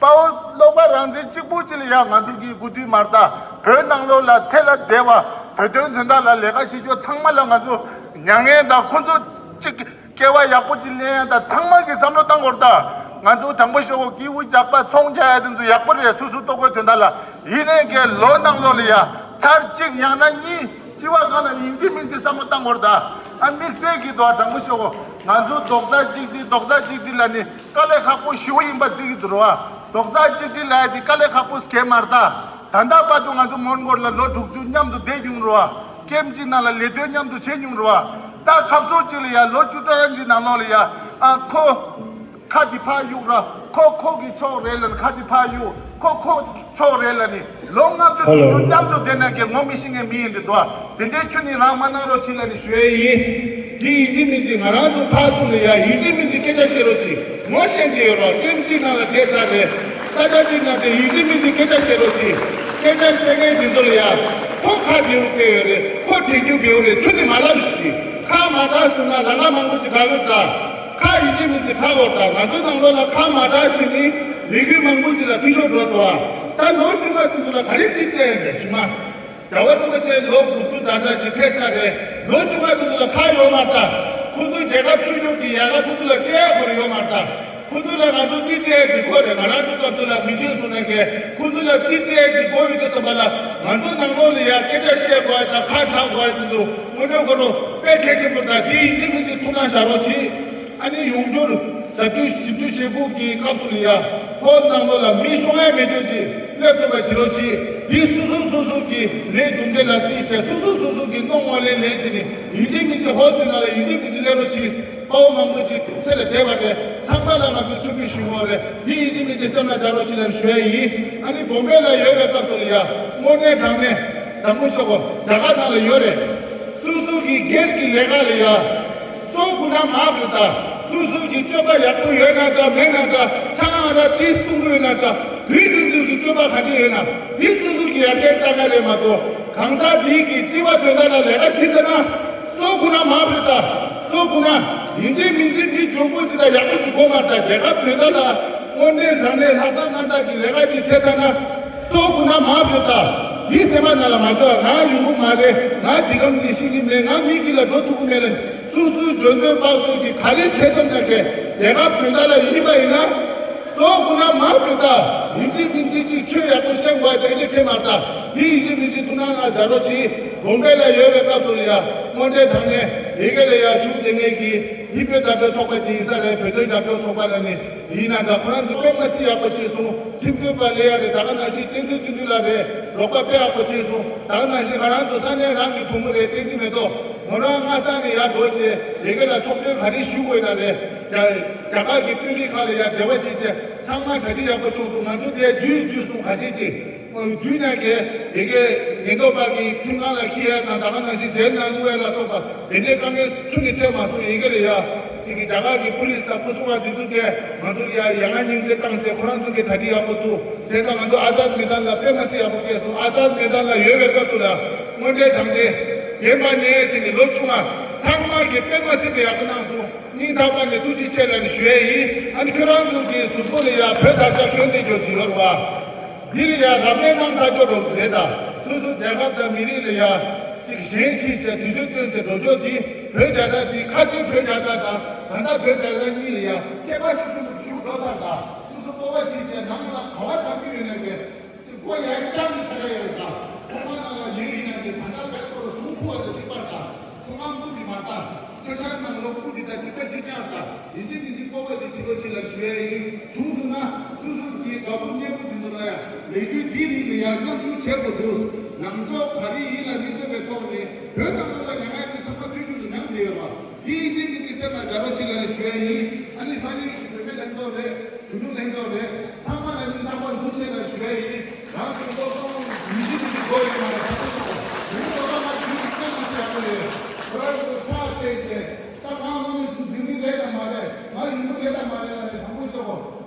དཔའ་བོ་བློ་དགའ་རང་བཙན་གཅིག་པུ་ཅིག་ལ་ཡ་ང་ཚོ་གི་དགུ་དུས་མ་རེད་ད། བོད་ནང་ལོགས་ལ་ཚེ་ལ་བདེ་བ། བོད་དོན་དོན་དག་ལ་ལས་ཀ་བྱེད་རྒྱུ་ཚང་མ་ལ་ང་ཚོ་མྱ་ངན་དང་ཁོ་ཚོ་གཅིག་སྐལ་བ་ཡག་པོ་ཅིག་ལེན་ཡ་ད་ཚང་མ་གི་བསམ་བློ་བཏང་དགོས་རེད་ད། ང་ཚོ་དྲང་པོ་ཤོད་གོ། སྐྱིད་པོ་རྒྱག་པ་ཚོང་རྒྱག་ཡ་དེ་ཚོ་ཡག་པོ་རེད། སོ་སོ་ལྟོ་གོས་དོན་དག་ལ། ཡིན་ནའི་གི་ལོ་ནང་ལོགས་ལ་ཡ་ཚར་གཅིག་ཡང་ན་གཉིས་སྤྱི་བ་སྒང་ལ་ཡིན་གཅིག་མིན་གཅིག་བསམ་བློ་བཏང་དགོས་རེད་ད། ཨ་དམིགས་བསལ་གྱི་དོ་དྲང་པོ་ཤོད་གོ། ང་ཚོ་རྡོག་རྩ་གཅིག་སྒྲིལ་རྡོག་རྩ་གཅིག་སྒྲིལ་ལ་ནི་དཀའ་ལས་ཁག་པོ་ཞེ་པོ་ཡིན་པ་བརྩི་གི་འདུག་རེད་བ། རྡོག་རྩ་གཅིག་སྒྲིལ་ལབ་ཡ་དེ་དཀའ་ལས་ཁག་པོ་གང་ཡང་མ་རེད་ད། ད་ལྟ་བར་དུ་ང་ཚོ་མོན་གྷོ་ལ་ལོ་དྲུག་ཅུ་མཉམ་དུ་བསྡད་མྱོང་རེད་བ། ཀེམ་གཅིག་ནང་ལ་ལས་དོན་མཉམ་དུ་བྱས་མྱོང་རེད་བ། ད་ཁ་སང་གཅིག་ལ་ཡ་ལོ་བཅུ་ཕྲག་གཅིག་ནང་ལོགས་ལ་ཡ་ཨ་ཁོ། ཁ་འདི་ཕར་གཡུག་ར། ཁོ་ཁོ་གི་ཕྱོགས་རེད་ལབ་ནི། ཁ་འདི་ཕར་གཡུག་ཁོ་ཁོ་ཕྱོགས་རེད་ལབ་ནི། ལོ་ལྔ་བཅུ་ཧེ་ལོ། དྲུག་ཅུ་མཉམ་དུ་བསྡད་ན་གི་ངོ་མི་ཤེས་མཁན་མི་ཡིན་འདི་འདུག་དེ་འདྲའི་ཁྱོད་ནི་རང་མ་གནང་རོགས་བྱེད་ལབ་ནི་ཞུ་ཡས་ཡིན། འདི་ཡིན་གཅིག་མིན་གཅིག་ང་རང་ཚོ་ཕར་ཚུར་ལ་ཡ་ཡིན་གཅིག་མིན་གཅིག་སྐད་ཆ་བཤད་རོགས་གྱིས། ངོ་ཤེས་ཀྱི་ཡོད་རོགས། ཀེམ་གཅིག་ནང་ལ་བསྡད་ཚར་རེད། ས་ཆ་གཅིག་ནང་དེ་ཡིན་གཅིག་མིན་གཅིག་སྐད་ཆ་བཤད་རོགས་གྱིས། སྐད་ཆ་བཤད་མཁན་འདི་ཚོ་ལ་ཡ། ཁོ་ཁ་བདེ་པོ་བསྡད་ཡོད་རེད། ཁོ་དྲན་རྒྱུ་བདེ་པོ་རེད། ཁྱོད་ནི་མ་ལབ་ཞིག་གྱིས། ཁ་མ་གྲགས་སོང་ན་ལ་ལ་མང་པོ་ཞིག་ག་གི་ད། ཁ་ཡིན་གཅིག་མིན་གཅིག་གྲགས་དགོས་ད། ང་ཚོའི་ནང་ལོགས་ལ་ཁ་མ་གྲགས་བྱས་ནི་ལས་འགུལ་མང་པོ་ཅིག་ལ་འཐུས་ཤོར་འགྲོ་སོང་ཨ། ད་ལོ་བཅུ་ལྔ་དེ་ཚོ་ལ་ག་རེ་རྩིས་སྤྲད་ཡོད་མེད་ཇི་མ། རྒྱལ་བ་རིན་པོ་ཆེ་ལོ་དགུ་བཅུ་ཙམ་ཙམ་ཅིག་ཕེབས་ཚར་རེད། ལོ་བཅུ་ལྔ་དེ་ཚོ་ལ་ཁ་ཡོད་མ་རེད་ད། ཁོ་ཚོ་རྒྱལ་ཁབ་ཆོས་ཕྱོགས་ཀྱི་ཡར་ལ་ཁོ་ཚོ་ལ་སྤྲད་ཡ་ཁོ་རང་ཡོད་མ་རེད་ད། ཁོ་ཚོ་ལ་ང་ཚོ་རྩིས་སྤྲད་ཡ་གི་དགོས་རེད། ང་རང་ཚོ་སྐབས་སུ་ལ་མི་ཆོས་སོང་ནས་ཀྱི་ཁོ་ཚོ་ལ་རྩིས་སྤྲད་ཡ་གི་དགོས་ཡོད་དུས་ཙམ་པ་ལ་ང་ཚོ་ནང་ལོགས་ལ་ཡ་སྐད་ཆ་བཤད་དགོས་ཡ་དང་ཁ་གྲག་དགོས་ཡ་དེ་ཚོ་དངོས་གནས་ཁོ་རང་དཔེ་གལ་ཆེན་པོ་རེད་ད། དེ་ཡིན་གཅིག་མིན་གཅིག་ཐུགས་སྣང་བཞག་རོགས་གྱིས། ཨ་ནི་ཡོང་འབྱོར་ཟླ་དྲུག་བཞི་བཅུ་ཞེ་དགུ་གི་སྐབས་སུ་ལ་ཡ་ཧོལ་ནང་ལོགས་ལ་མི་ཤོང་ཡ་མེད་འགྲོ་གྱིས་སླེབས་ཐུབ་པ་བྱེད་རོགས་གྱིས། འདི་སོ་སོ་སོ་སོ་གི་ལས་རྒྱུ་འབྲས་ལ་རྩིས་བྱས། སོ་སོ་སོ་སོ་གི་སྣང་བ་ལས་ལས་བྱས་ནས་ཡིན་གཅིག་མིན་གཅིག་ཧོལ་དེ་ནང་ལ་ཡིན་གཅིག་མིན་གཅིག་སླེབས་རོགས་གྱིས། དཔའ་བོ་མང་པོ་ཅིག་ཚེ་ལས་འདས་པ་རེད། ཚང་མ་ལ་ང་ཚོས་ཆོས་ཕུད་ཞུ་དགོས་རེད། འདི་ཡིན་གཅིག་མིན་གཅིག་སེམས་ལ་འཇགས་རོགས་གྱིས་ལབ་ཞུ་ཡ་ཡིན། ཨ་ནི་བོམ་བེ་ལ་ཡོད་པའི་སྐབས་སུ་ལ་ཡ་དངོས་གནས་དྲང་གནས་དྲང་པོ་ཤོད་གོ། རྒྱ་གར་ནང་ལ་ཡོད་རེད། སོ་སོ་གི་སྒེར་གྱི་ལས་ཀ་ལ་ཡ། སོ་དགུ་ན་མ་བུ་ད། སོ་སོ་གི་སྤྱོད་པ་ཡག་པོ་ཡོད་ན་འདྲ་མེད་ན་འདྲ། ཆང་ཨ་ར་ཏིས་བཏུང་གི་ཡོད་ན་འདྲ། དུས་རྒྱུན་དུ་གི་སྤྱོད་པ་ག་འདྲ་ཡོད་ན་འདི་སོ་སོ་གི་ཡར་རྒྱས་ལྟ་ག་རེད་མ་གཏོགས་གང་ཟག་འདིའི་གི་སྤྱི་པ་དོན་དག་ལ་ལས་ཀ་བྱེད་ཟེར་ན། སོ་དགུ་ན་མ་བུ་ད། སོ་དགུ་ན་ཡིན་གཅིག་མིན་གཅིག་མི་འཇོན་པོ་ཅིག་དང་ཡག་པོ་ཅིག་དགོས་མ་ད། རྒྱལ་ཁབ་དོན་དག་ལ་དངོས་གནས་དྲང་གནས་ལྷག་བསམ་རྣམ་དག་གི་ལས་ཀ་ཅིག་བྱེད་ཚར་ན། སོ་དགུ་ན་མ་བུ་ད། འདི་སེམས་པ་ནང་ལ་མ་འཇོག་ང་ཡོང་གི་མ་རེད། ང་འདི་གམ་གྱི་ཤེས་ཀྱི་མེད། ང་མི་གི་ལ་འགྲོ་ཐུབ་ཀྱི་མེད་ལ། སུ་སུའི་འཇོན་ཚོད་དཔག་ཚོད་ཀྱི་ག་རེ་བྱེད་ཐུབ་ན་གས་རྒྱལ་ཁབ་དོན་དག་ལ་ཡིན་པ་ཡིན་ན། སོ་དགོས་ན་མ་ཕུད་ད། ཡིན་གཅིག་མིན་གཅིག་ཅིག་ཆོས་ཡག་པོ་བཤད་དགོས་ཡ་དེ་འདྲ་ཁེལ་མ་ད། འདི་ཡིན་གཅིག་མིན་གཅིག་ཐུགས་སྣང་ལ་རྒྱ་རོགས་གྱིས་དགོན་པའི་ལ་ཡོད་པའི་སྐབས་སུ་ལ་ཡ་དངོས་འབྲེལ་དང་ནས་ཡི་གེ་ལ་ཡ་ཞུགས་དེ་ངེད་ཀྱི་ཡིད་དཔེ་རྩ་དོན་ཚོགས་པ་ཅིག་ཡིན་ས་རེད། བོད་དོན་རྒྱབ་སྐྱོར་ཚོགས་པ་ལ་ནི་ཡིན་ན་འདྲ། ཁོ་རང་ཚོ་དཔེ་མ་སྲིད་ཡག་པོ་བྱས་སོང་། ཁྲིམས་རྩོད་པ་ལས་ཡ་རེད། ད་ག་ནང་བཞིན་བསྟན་འཛིན་ཚེ་རིང་ལགས་རེད། རོགས་པ་དཔེ་ཡག་པོ་བྱས་སོང་། ད་ག་ནང་བཞིན་ང་རང་ཚོ་ས་གནས་རང་གི་བུ་མོ་རེད། བསྟན་འཛིན་མེ་ཏོག་མོ་རང་སྔ་ས་ནས་ཡར་འགྲོ་བྱས་ལས་ཀ་ལ་ཕྱོགས་སྟོན་ག་རེ་ཞུ་དགོས་ན་རེད། རྒྱ་རྒྱ་གར་གྱི་དཔོན་རིགས་ཁག་ལ་ཡར་འབྲེལ་བ་བྱས་བྱས་ཚང་མ་གྲ་སྒྲིག་ཡག་པོ་བྱུང་སོང་། ང་ཚོ་དེ་བརྒྱུད་བརྒྱུད་སོང་ཁ་ཤས་ཀྱིས། བརྒྱུད་ནས་ཀྱི་དེ་གའི་ཉེན་རྟོག་པ་གི་ཁྲིམས་ཁང་ལ་འཁྱེར་ཡ་དང་ད་ག་ནང་བཞིན་རྗེས་ནང་བླུག་ཡ་ལ་སོགས་པ་དེ་འདྲའི་དཀའ་ངལ་ཁྱོན་ནས་འཕྲད་མ་སོང་། ཡི་གེ་ལ་ཡ་གཅིག་གི་རྒྱ་གར་གྱི་པུ་ལིས་དང་སྐུ་སྲུང་བ་འདི་ཚོ་གས་ང་ཚོ་ལ་ཡ་ཡ་ང་སྙིང་རྗེ་བཏང་བྱས་ཁོ་རང་ཚོ་གི་གྲ་སྒྲིག་ཡག་པོ་འདུག་བྱས་ཙང་ང་ཚོ་ཨ་ཛཱད་མེ་དཱན་ལ་དཔེ་མ་སྲིད་ཡག་པོ་སྐྱེས་སོང་། ཨ་ཛཱད་མེ་དཱན་ལ་ཡོད་པའི་སྐབས་སུ་ལ་དངོས་འབྲེལ་དྲང་བདེན་རྒན་པ་ནས་བྱས་ནས་ལོ་ཆུང་བ་ཚང་མ་གིས་དཔེ་མ་སྲིད་པའི་ཡག་པོ་གནང་སོང་། སྙིང་ཐག་པ་ནས་ཐུགས་རྗེ་ཆེ་ལབ་ནས་ཞུ་ཡས་ཡིན། ཨ་ནི་ཁྱོད་རང་ཚོ་གི་གཟུགས་པོ་ལ་ཡ་བོད་དར་ཆ་གྱོན་བསྡད་རྒྱུ་ཅིག་ཡོད་རེད་བ། འདི་ལ་ཡ་རབ་གནས་གནང་ཚར་རྒྱུ་རོགས་རེད་ད། སོ་སོ་རྒྱལ་ཁབ་དང་མི་རིགས་ལ་ཡ་ཅིག་གཞན་ཕྱིས་བྱས་དུས་ཚོད་བཏོན་ཏེ་འགྲོ་རྒྱུ་འདི་བོད་རྒྱ་དར་འདི་ཁ་སང་བོད་རྒྱ་དར་དང་ད་ལྟ་བོད་རྒྱ་དར་གཉིས་ལ་ཡ་ཁྱད་པར་ཞིག་ཆུང་དུ་ཞུགས་འགྲོ་ཚར་ད། སོ་སོ་སྤོབས་པ་ཕྱིས་བྱས་ནང་ལ་ག་བ་ཆགས་ཀྱི་ཡོད་ན་གས། ཅིག་སྒོ་ཡར་བརྐྱངས་ནས་ཆགས་ཡོད་ད། ཚོང་ཁང་ནང་ལ་ཉོས་ཡིན་ན་དེ་ད་ལྟ་བེད་ཁོ་རང་ཟུང་ཕུ་བ་དང་གཅིག་པར་ད། ཚོང་ཁང་ཕུ་ནི་མ་ད། སྐྱོ་ཤར་ནང་ལོགས་ཕུ་ནི་ད་གཅིག་པ་གཅིག་རྐྱང་ད། ཡིན་གཅིག་མིན་གཅིག་སྤོབས་པ་དེ་བྱེད་རོགས་བྱེད་ལབ་ཞུ་ཡ་ཡིན། བྱུང་སོང་ན་སོ་སོ་གི་དགའ་པོ་མཉེས་པོ་དེ་ཚོ་ལ་ཡ་ལས་འགུལ་འདི་རིགས་ལ་ཡ་མཉམ་ཞུགས་བྱེད་དགོས་འདུག་ལངས་ཕྱོགས་ག་རེ་ཡིན་ལ་མི་འདོད་པའི་ཐོག་ནས་བོད་ནང་ལོགས་ལ་ཉམ་ང་དེ་ཚང་མ་དུས་རྒྱུན་དུ་མཉམ་བསྡད་ཡོད་པ། འདི་ཡིན་གཅིག་མིན་གཅིག་སེམས་ལ་དགའ་རོགས་བྱེད་ལབ་ཞུ་ཡ་ཡིན། ཨ་ནི་སང་ཉིན་གྱི་བུད་མེད་ལྷན་ཚོགས་རེད། གཞོན་ནུ་ལྷན་ཚོགས་རེད། ཚང་མ་ལ་སྙིང་ཐག་པ་ནས་ཐུགས་རྗེ་ཆེ་ཞུ་ཡ་ཡིན། རང་ཚོ་ལྟོ་ཚང་མ་མི་འདི་མི་འདི་དགོས་ཡོད་མ་རེད། ད་ཚོད་ཚོད་མི་འདི་ལྟོ་ཚང་མ་དུས་ཀྱི་སྐད་མ་ཚོད་ཡག་པོ་རེད། ཁོ་རང་ཚོ་ཕྱག་འཚལ་བྱས་ད་ང་དངོས་གནས་སུ་དུས་མི་ལས་དང་མ་རེད། ང་ཡུལ་མི་ལས་དང་མ་རེད་ལ་ནས་དྲང་པོ་ཤོད་གོ།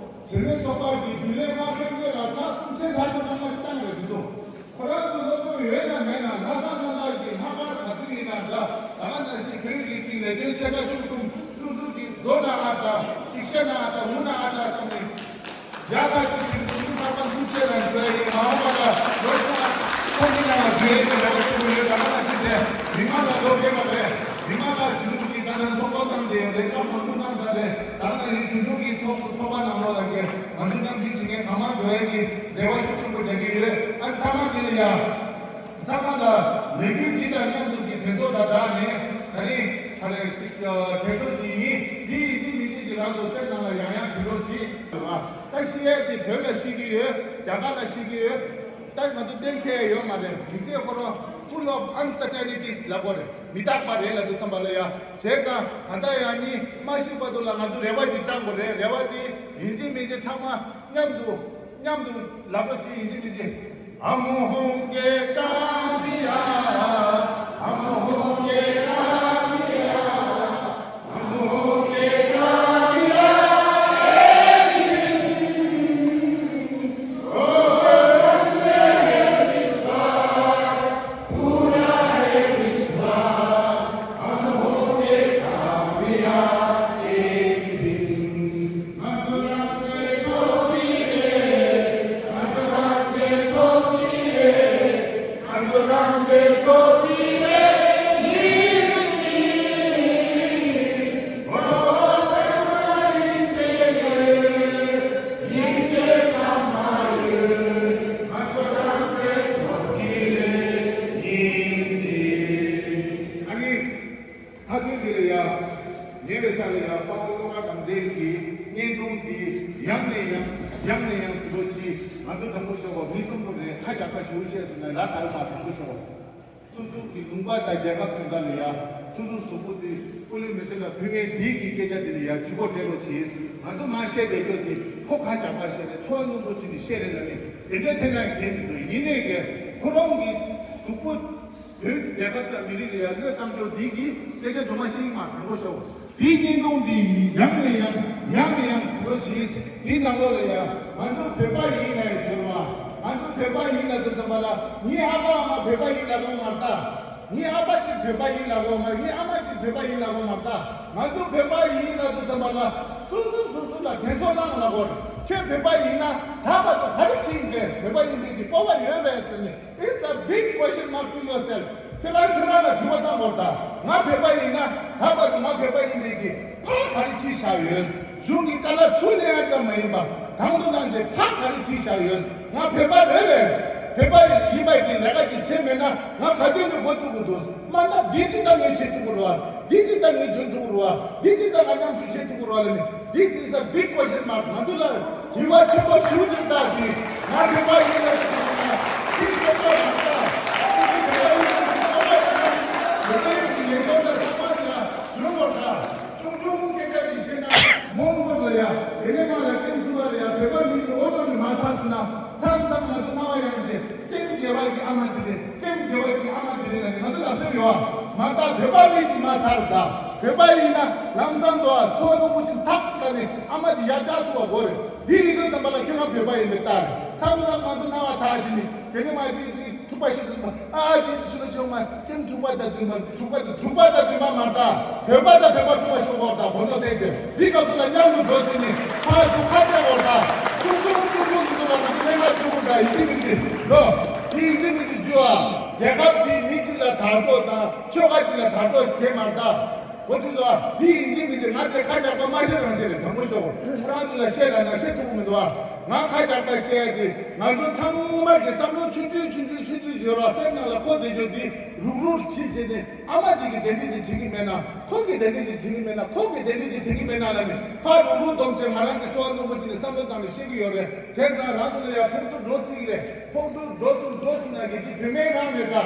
བུད་མེད་ཚོགས་པ་གི་རྒྱུན་ལས་མ་ཁེངས་དགོས་ལ་ཕྱག་གསུམ་ཚེ་ཚར་དུ་ཚང་མ་བཏང་རེད་འདུག་ཁོ་རང་ཚོ་སློབ་སྦྱོང་ཡོད་དང་མེད་ན་ལྷ་ས་གནམ་བདག་གི་ལྷག་པར་ག་དུས་ཡིན་ན་འདྲ་ད་ག་ནང་བཞིན་བོད་ཀྱི་ཅིག་ལས་དོན་ཆེ་ཕྲ་ཆུང་གསུམ་སོ་སོ་གི་མདོ་ན་ཨ་ཙ་ཅིག་བཤད་ན་ཨ་ཙ་འུ་ན་ཨ་ཙ་སོང་ནས་ཡག་ཐག་ཅིག་ཅིག་ཐུགས་ཐག་པ་ཐུགས་ཆེ་ར་འཇོ་ཡི་མ་འོངས་པ་ལ་ལོ་ཆུང་བ་ཁོང་གི་ནང་ལ་འཇོ་ཡི་གི་རེ་བ་ཆེན་པོ་ཡོད། ད་ག་ནང་བཞིན་དེ་མི་མང་ལ་ལོ་རྒས་པ་རེད། མི་མང་ལ་གཞོན་ནུ་གི་ད་ལྟ་ཚོགས་གཙོ་བཏང་དེ་ལས་ཀ་མང་པོ་གནང་ས་རེད། ད་ག་ནང་བཞིན་གཞོན་ནུ་གི་ཚོགས་ཚོགས་པ་ནང་ལོགས་ལ་གི་ང་ཚོ་མཉམ་ཞུགས་བྱེད་མཁན་གང་མང་འགྲོ་ཡས་ཀྱི་རེ་བ་ཤུགས་ཆེན་པོ་རྒྱག་གི་ཡོད། ཨ་མཐའ་མ་དེ་ལ་ཡ། ཚང་མ་ལ་ལས་འགུལ་འདི་དང་མཉམ་དུ་གི་དྲན་གསོ་དང་སྦྲགས་ནས་ད་རིང་ད་རེས་ཅིག་དྲན་གསོ་ཅིག་ཡིན། འདི་ཡིན་གཅིག་མིན་གཅིག་གི་རང་དུ་སེམས་ནང་ལ་ཡང་ཡང་དྲན་གསོ་ཅིག་ད་ཤི་ཡས་དེ་བོད་ལ་ཤི་གི་ཡོད། རྒྱ་གར་ལ་ཤི་གི་ཡོད། ད་ང་ཚོ་གཏན་འཁེལ་ཡོད་མ་རེད། མི་ཚེ་ཁོ་རང་full of uncertainties ལབ་དགོས་རེད། མི་རྟག་པ་རེད་ལབ་དུས་ཙམ་པ་ལ་ཡ། བྱས་ཙང་ད་ལྟ་ཡང་ནི་མ་ཤི་བར་དུ་ལ་ང་ཚོ་རེ་བ་ཅིག་བཅང་དགོས་རེད། རེ་བ་དེ་ཡིན་གཅིག་མིན་གཅིག་ཚང་མ་མཉམ་དུ་མཉམ་དུ་ལབ་རོགས་གྱིས། ཡིན་གཅིག་མིན་གཅིག Hum hoonge kamyab, hum hoonge kamyab, hum hoonge kamyab ek din. མཐའ་དོན་འདི་ལ་ཡ། ཉེ་བའི་ཆར་ལ་ཡ་དཔའ་བོ་བློ་དགའ་རང་བཙན་གྱི་བརྙན་ཐུང་འདི་ཡང་ནས་ཡང་ཡང་ནས་ཡང་གཟིགས་རོགས་གྱིས། ང་ཚོ་དྲང་པོ་ཤོད་པ་མི་གསུམ་པོ་ནས་ཁ་རྒྱག་ཁ་ཞུ་བཤད་སོང་ན་ལ་དར་མ་དྲང་པོ་ཤོད་པ། སོ་སོ་གི་ལུང་པ་དང་རྒྱལ་ཁབ་དོན་དག་ལ་ཡ་སོ་སོ་གཟུགས་པོ་དེ་ཀུན་སློང་མི་བཟོད་ལ་ཕུལ་མཁན་འདི་གི་སྐད་ཆ་དེ་ལ་ཡ་ཇུས་འགོད་སྤྲད་རོགས་གྱིས། ང་ཚོ་མ་བཤད་བསྡད་རྒྱུ་དེ་ཁོ་ཁ་རྒྱག་ཁ་བཤད་རེད། ཚོར་བ་སྣུམ་པོ་བྱས་ནས་བཤད་རེད་ལ་ནི་དེ་འདྲ་ཚེ་ན་གལ་མི་འདུག་ཡིན་ནའི་གི་ཁོ་རང་གི་གཟུགས་པོ། བོད་རྒྱལ་ཁབ་དང་མི་རིགས་ལ་ཡང་བློས་བཏང་རྒྱུ་འདི་གི་སྐད་ཆ་ཚང་མ་ཤེས་ཀྱི་མ་དྲང་པོ་ཤོད། འདིའི་བརྙན་ཐུང་འདི་ཡང་ནས་ཡང་ཡང་ནས་ཡང་གཟིགས་རོགས་གྱིས། འདི་ནང་ལོགས་ལ་ཡང་ང་ཚོ་བོད་པ་ཡིན་ནའི་ཡོད་བ། ང་ཚོ་བོད་པ་ཡིན་ལབ་དུས་ཙམ་པ་ལ་ངའི་ཨ་ཕ་ཨ་མ་བོད་པ་ཡིན་ལབ་དགོས་མ་རེད་ད། ངའི་ཨ་ཕ་གཅིག་བོད་པ་ཡིན་ལབ་དགོས་མ་རེད། ངའི་ཨ་མ་གཅིག་བོད་པ་ཡིན་ལབ་དགོས་མ་རེད་ད། ང་ཚོ་བོད་པ་ཡིན་ལབ་དུས་ཙམ་པ་ལ་སོ་སོ་སོ་སོ་ལ་དྲན་གསོ་གནང་ལབ་དགོས་རེད། ཁྱོད་བོད་པ་ཡིན་ན་ད་བར་དུ་ག་རེ་བྱས་ཡིན་པས། བོད་པ་ཡིན་པའི་གི་སྤོབས་པ་ཡོད་པས་ཟེར་ནས། It's a big question mark to yourself. ཁྱོད་རང་ཁྱོད་རང་ལ་དྲི་བ་བཏང་དགོས་ད། ང་བོད་པ་ཡིན་ན་ད་བར་དུ་ང་བོད་པ་ཡིན་པའི་གི་ཕར་ག་རེ་བྱས་བཞག་ཡོད། གཞུང་གི་བཀའ་སློབ་ཚུར་ལེན་ཡ་ཙམ་མ་ཡིན་པ། དང་དུ་བླངས་བྱས་ཕར་ག་རེ་བྱས་བཞག་ཡོད། ང་བོད་པ་རེད་པས། བོད་པ་ཡིན་པའི་གི་ལས་ཀ་ཅིག་བྱས་མེད་ན་ང་ག་དུས་ནས་འགོ་བཙུགས་དགོས་འདུག་མ་ན་འདི་ཅི་ལྟར་ངས་བྱེད་ཐུབ་ཀྱི་རེད་བ། འདི་ཅི་ལྟར་ངས་འཇོན་ཐུབ་ཀྱི་རེད་བ། འདི་ཅི་ལྟར་ང་མཉམ་ཞུགས་བྱེད་ཐུབ་ཀྱི་རེད་བ་ལབ་ནས། This is a big question mark. ང་ཚོ་ལ་དྲི་བ་ཆེན་པོ་ཞུ་རྒྱུ་དག་གིས་ང་བོད་པ་ཡིན་ལབ་ཀྱི་འདུག་ན། འདི་ཁྱོད་ཚོ་ཡིན་ད། ང་ཚོ་བོད་པ་ཡིན་ན་ང་ཚོ་བོད་པ་ཡིན་ན་ང་ཚོ་ལ་ས་པ་ཡིན་ལ་ཡོང་བར་ད། ཆུང་ཆུང་སྐད་ཆ་ཞིག་བཤད་ན་མོ་མོ་ལ་ཡ། དེ་ནས་མ་ལ་ཀེམ་སུ་བ་ལ་ཡ། བོད་པ་མི་གི་འོ་དོ་ནི་མ་ཚར་སོང་ན། མཚམས་མཚམས་ང་ཚོ་སྣང་བ་ཡང་ཞེ། ཀེམ་རྒྱལ་བ་གི་ཨ་མ་དེ་རེད། ཀེམ་རྒྱལ་བ་གི་ཨ་མ་དེ་རེད་ལ་ནི་ང་ཚོ་ལ་སེམས་ཡོད་ཨ། མ་ད་བོད་པ་མི་གི་མ་ཚར་ད། བོད་པ་ཡིན་ན་ལམ་སང་དུ་ཨ་ཚོ་རླུང་བུ་ཅིག་ཐག་ད་ནི་ཨ་མ་དེ་ཡར་བཀྱག་ཐུབ་པ་དགོས་རེད། འདི་ཡིན་དུས་ཙམ་པ་ལ་ཁྱེད་རང་བོད་པ་ཡིན་པའི་རྟགས་རེད། མཚམས་མཚམས་ང་ཚོ་སྣང་བ་ཐག་ཆོད་ནི་དེ་ནི་མ་ཅིག་ཅིག་འཁྲུག་པ་ཞིག་འདུག་སེ་ཨ་ཅེ་ཞུ་ལ་ཆོག་མ། ཀེམ་འཁྲུག་པ་དང་བདུན་པ། འཁྲུག་པ་དང་འཁྲུག་པ་དང་བདུན་པ་མ་ད། བོད་པ་དང་བོད་པ་འཁྲུག་པ་ཤོག་གོ་ད་གོ་འདོད་བསྟན་ཏེ། འདི་སྐབས་སུ་ལ་མཉམ་དུ་འགྲོ་ཚེ་ནི་ཕར་ཚུར་ཁ་གཏད་གོ་ད། ཀྲུང་ཀྲུང་ཀྲུང་ཀྲུང་འདི་ཚོ་ལ་ང་ཚོ་གནད་འགག་ཆེན་པོ་འདྲ་ཡིན་གཅིག་མིན་གཅིག་འགྲོ། འདི་ཡིན་གཅིག་མིན་གཅིག་རྒྱུ་ཨ། རྒྱལ་ཁབ་འདི་མི་གཅིག་ལ་དར་འགྲོ་དང་ཆོལ་ཁ་གཅིག་ལ་དར་འགྲོ་ཟེར་མ་ད། གོ་ཚུལ་བཟོ་ཨ། འདི་ཡིན་གཅིག་མིན་གཅིག་ང་དེ་ཁ་རྒྱག་པ་མ་ཤེས་རང་ཤེས་རེད། དྲང་པོ་ཤོག་གོ། ཁོ་རང་ཚོ་ལ་བཤད་ལ་ན་བཤད་ཐུབ་ཀྱི་མི་འདུག་ཨ། ང་ཁ་རྒྱག་པ་བཤད་དེ་ང་ཚོ་ཚང་མ་གི་བསམ་བློ་ཆུང་ཆུང་ཆུང་ཆུང་ཆུང་ཆུང་ཡོད་ར། སེམས་ནང་ལ་འཁོར་བསྡད་རྒྱུ་འདི་རུག་རུག་ཁྲིད་བྱས་ནས། ཨ་མ་དེ་གི་གདན་འདྲེན་ཅིག་དྲན་གི་མེད་ན། ཁོང་གི་གདན་འདྲེན་ཅིག་དྲན་གི་མེད་ན། ཁོང་གི་གདན་འདྲེན་ཅིག་དྲན་གི་མེད་ན་ལབ་ནས་ཕར་རུག་རུག་བསྡོམས་བྱས་ང་རང་གི་ཚོར་བ་རྣོན་པོ་ཅིག་ནས་བསམ་བློ་བཏང་ནས་བཤད་གི་ཡོད་རེད། བྱས་ཙང་རང་ཚོ་ལ་ཡ་ཕོག་ཐུག་འགྲོ་སྲིད་རེད། ཕོག་ཐུག་འགྲོ་སོང་འགྲོ་སོང་ན་གི་འདི་བུད་མེད་རང་རེད་ད།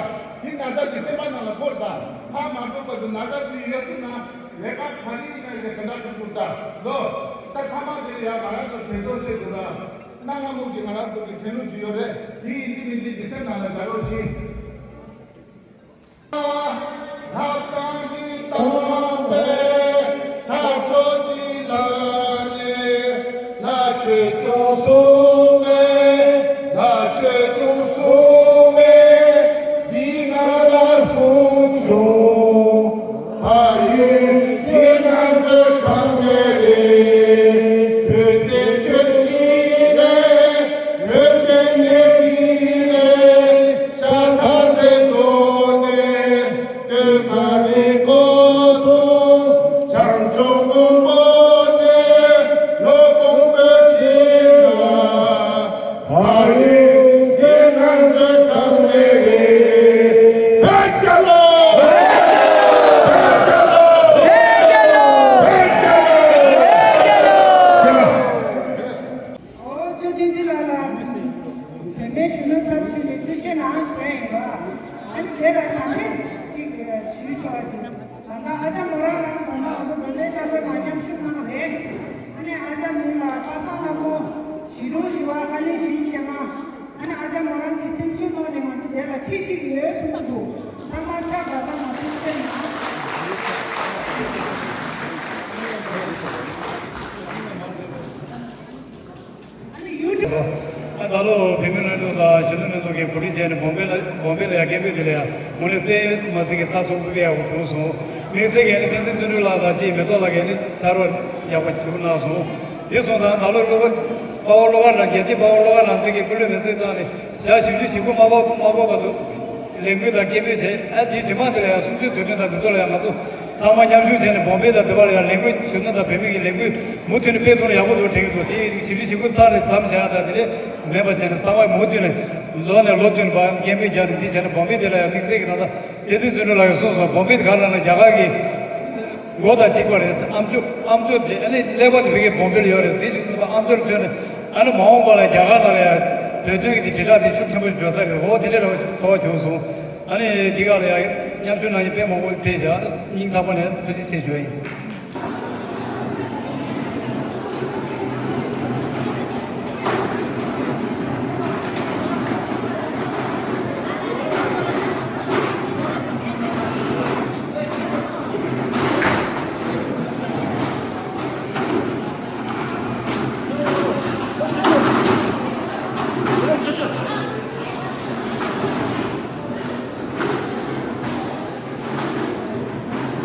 འདི་ན་ཚ་གི་སེམས་པ་ནང་ལ་འཁོར་ད། ཕར་མ་འགྲོ་བར་དུ་ན་ཚ་འདི་ཡོད་སྲིད་ན་ལས་ཀ་ག་རེ་ཡིན་ན་ཡང་དེ་འདྲ་འགྲོ་ཐུབ་ད། ལོ། ད་ཐ་མ་དེ་ལ་ཡ་ང་རང་ཚོ་དྲན་གསོ་བྱེད་དགོས་ད། གནའ་སྔ་མོ་གི་ང་རང་ཚོ་གི་དྲན་གླུ་ཅིག་ཡོད་རེད། འདི་ཡིན་གཅིག་མིན་གཅིག་གི་སེམས་ནང་ལ་དགའ་རོགས་བྱེད། ལྷག་བསམ་གྱི་སྟོབས་པས་ཐག་ཆོད་ཀྱི་ལམ་ནས་ལྷ་ཆོས་སྐྱོང་སྲུང་མས། ལྷ་ཆོས་སྐྱོང་སྲུང་མས་འདི་ང་ལ་གསུངས་བྱུང་། ཕ་ཡུལ་འདི་ང་ཚོ་ཚང་མའི་རེད། བོད་དེ་ཁྱོད་ཀྱི་རེད། བོད་དེ་ངེད་ཀྱི་རེད། ཤ་ཁྲག་རྩ་དོན་ནས་སྟོད་མངའ་རིས་སྐོར་གསུམ། བྱང་ཕྱོགས་ཀོང་པོ་ནས་ལྷོ་ཀོང་པོ་བཞི་དང་། ཕ་ཡུལ་འདི་ང་ཚོ་ཚང་མའི་རེད། བོད་རྒྱལ་ལོ། བོད་རྒྱལ་ལོ། བོད་རྒྱལ་ལོ། བོད་རྒྱལ་ལོ། ཨོ་ཅོ་ཅི་ཅི་ལ་ལ། དེ་འདྲའི་གཞོན་ནུ་ཚབ་ཞུས་ནས་ཐུགས་རྗེ་གནང་ཞུ་ཡ་ཡིན་པ། ཨ་ནི་དེ་ལ་ཞབས་འདེགས་ཅིག་ཞུས་ཆོག་ཅིག་ད་ལྟ་ཨ་ཅག་མོ་རང་རང་དང་ང་ཚོ་བོད་ལས་བཅར་བའི་ལ་མཉམ་ཞུགས་གནང་རེད། ཨ་ནི་ཨ་ཅག་མིང་ལ་པ་སངས་ལྷ་མོ། ཞི་རུང་ཞི་བ། ཨ་ནི་ཞིང་གཤེད་མ། ཨ་ནི་ཨ་ཅག་མོ་རང་གི་སེམས་ཤུགས་ཐོག་ནས་ང་ཚོ་དེ་ལ་ཁྲིད་ཀྱི་ཡོད་གསུངས་འདུག་ཚང་མ་ཕྱག་དགའ་དང་ང་ཚོ་བསྟན་ན། ཨ་ནི་ཡུ་ཊུབ། ཨ་ད་ལོ་བོད་མི་མང་ཚོགས་དང་གཞོན་ནུ་མང་ཚོགས་ཀྱིས་གོ་སྒྲིག་བྱས་ནས་བོམ་བེ་ལ་བོམ་བེ་ལ་ཡ་སྐད་འབོད་དེ་ལ་ཡ་དངོས་གནས་དཔེ་མ་སྲིད་ཀྱི་ཚགས་ཚུད་པོ་དཔེ་ཡག་པོ་བྱུང་སོང་། དམིགས་བསལ་གྱི་ཨ་ནི་བསྟན་འཛིན་བརྩོན་འགྲུས་ལགས་དང་གཅིག་མེ་ཏོག་ལགས་ཀྱིས་ཨ་ནི་ཕྱག་རོགས་ཡག་པོ་བྱུང་གནང་སོང་། དེ་སོང་ཙང་ད་ལོ་གློ་བ་དཔའ་བོ་གློ་བ་རང་རྒྱལ་གཅེས་དཔའ་བོ་གློ་བ་རང་བཙན་གྱི་སྐུ་ལུས་མེ་སྲེག་བཏང་ནས་ཞག་བཞི་བཅུ་ཞེ་དགུ་མ་འགོར་མ་འགོར་བར་དུ་ལས་འགུལ་དང་སྐད་འབོད་བྱས། ཨ་དེའི་རྗེས་མ་དེ་ལ་ཡང་གསུམ་བཅུའི་དུས་སྟོན་དང་འདི་ཚོ་ལ་ཡང་ང་ཚོ་ཚང་མ་མཉམ་ཞུགས་བྱས་ནས་བོམ་བེ་དང་དེ་བར་ལ་ཡང་ལས་འགུལ་ཞུ་སྟངས་དང་བོད་མི་གི་ལས་འགུལ་མུ་མཐུད་ནས་སྤེལ་ཐུབ་ན་ཡག་པོ་འདུག་དྲན་གྱི་འདུག་དེ་བཞི་བཅུ་ཞེ་དགུ་ཚར་རེ་མཚམས་བཞག་དང་དེ་རེད་མེད་པ་བྱས་ནས་ཚང་མ་མུ་མཐུད་ནས་ལོ་ནས་ལོ་བསྟུད་པ་སྐད་འབོད་རྒྱག་ནས་འདི་བྱས་ནས་བོམ་བེ་དེ་ལ་ཡང་དམིགས་བསལ་གྱི་ད་ལྟ་བསྟན་འཛིན་བརྩོན་འགྲུས་ལགས་ཀྱིས་གསུངས་སོང་། བོམ་བེ་དེ་ག་ལ་ན་རྒྱ་གར་གྱི་མགོ་དང་གཅིག་པ་རེད། ཨ་མཆོག་ཨ་མཆོག་ཅེས་ཨ་ནི་ཀླད་པ་དེ་བོད་ཀྱི་བོམ་བེ་ལ་ཡོད་རེད། དེ་བཞིན་དུ་ཨ་མཆོག་ཐོན་ནས་ཨ་ནི་མ་འོངས་པ་ལ་རྒྱ་གར་ནང་ལ་ཡང་བོད་དོན་གྱི་དེ་དྲིལ་བསྒྲགས་དེ་ཤུགས་ཆེན་པོ་འགྲོ་ས་རེད། འོ་དེ་འདྲ་རེད་པ་ཚོར་བ་བྱུང་སོང་། ཨ་ནི་འདི་ག་ལ་ཡང་མཉམ་ཞུགས་གནང་མཁན་དཔེ་མང་པོ་ཕེབས་བཞག་སྙིང་ཐག་པ་ནས་ཐུགས་རྗེ་ཆེ་ཞུ་ཡ་ཡིན།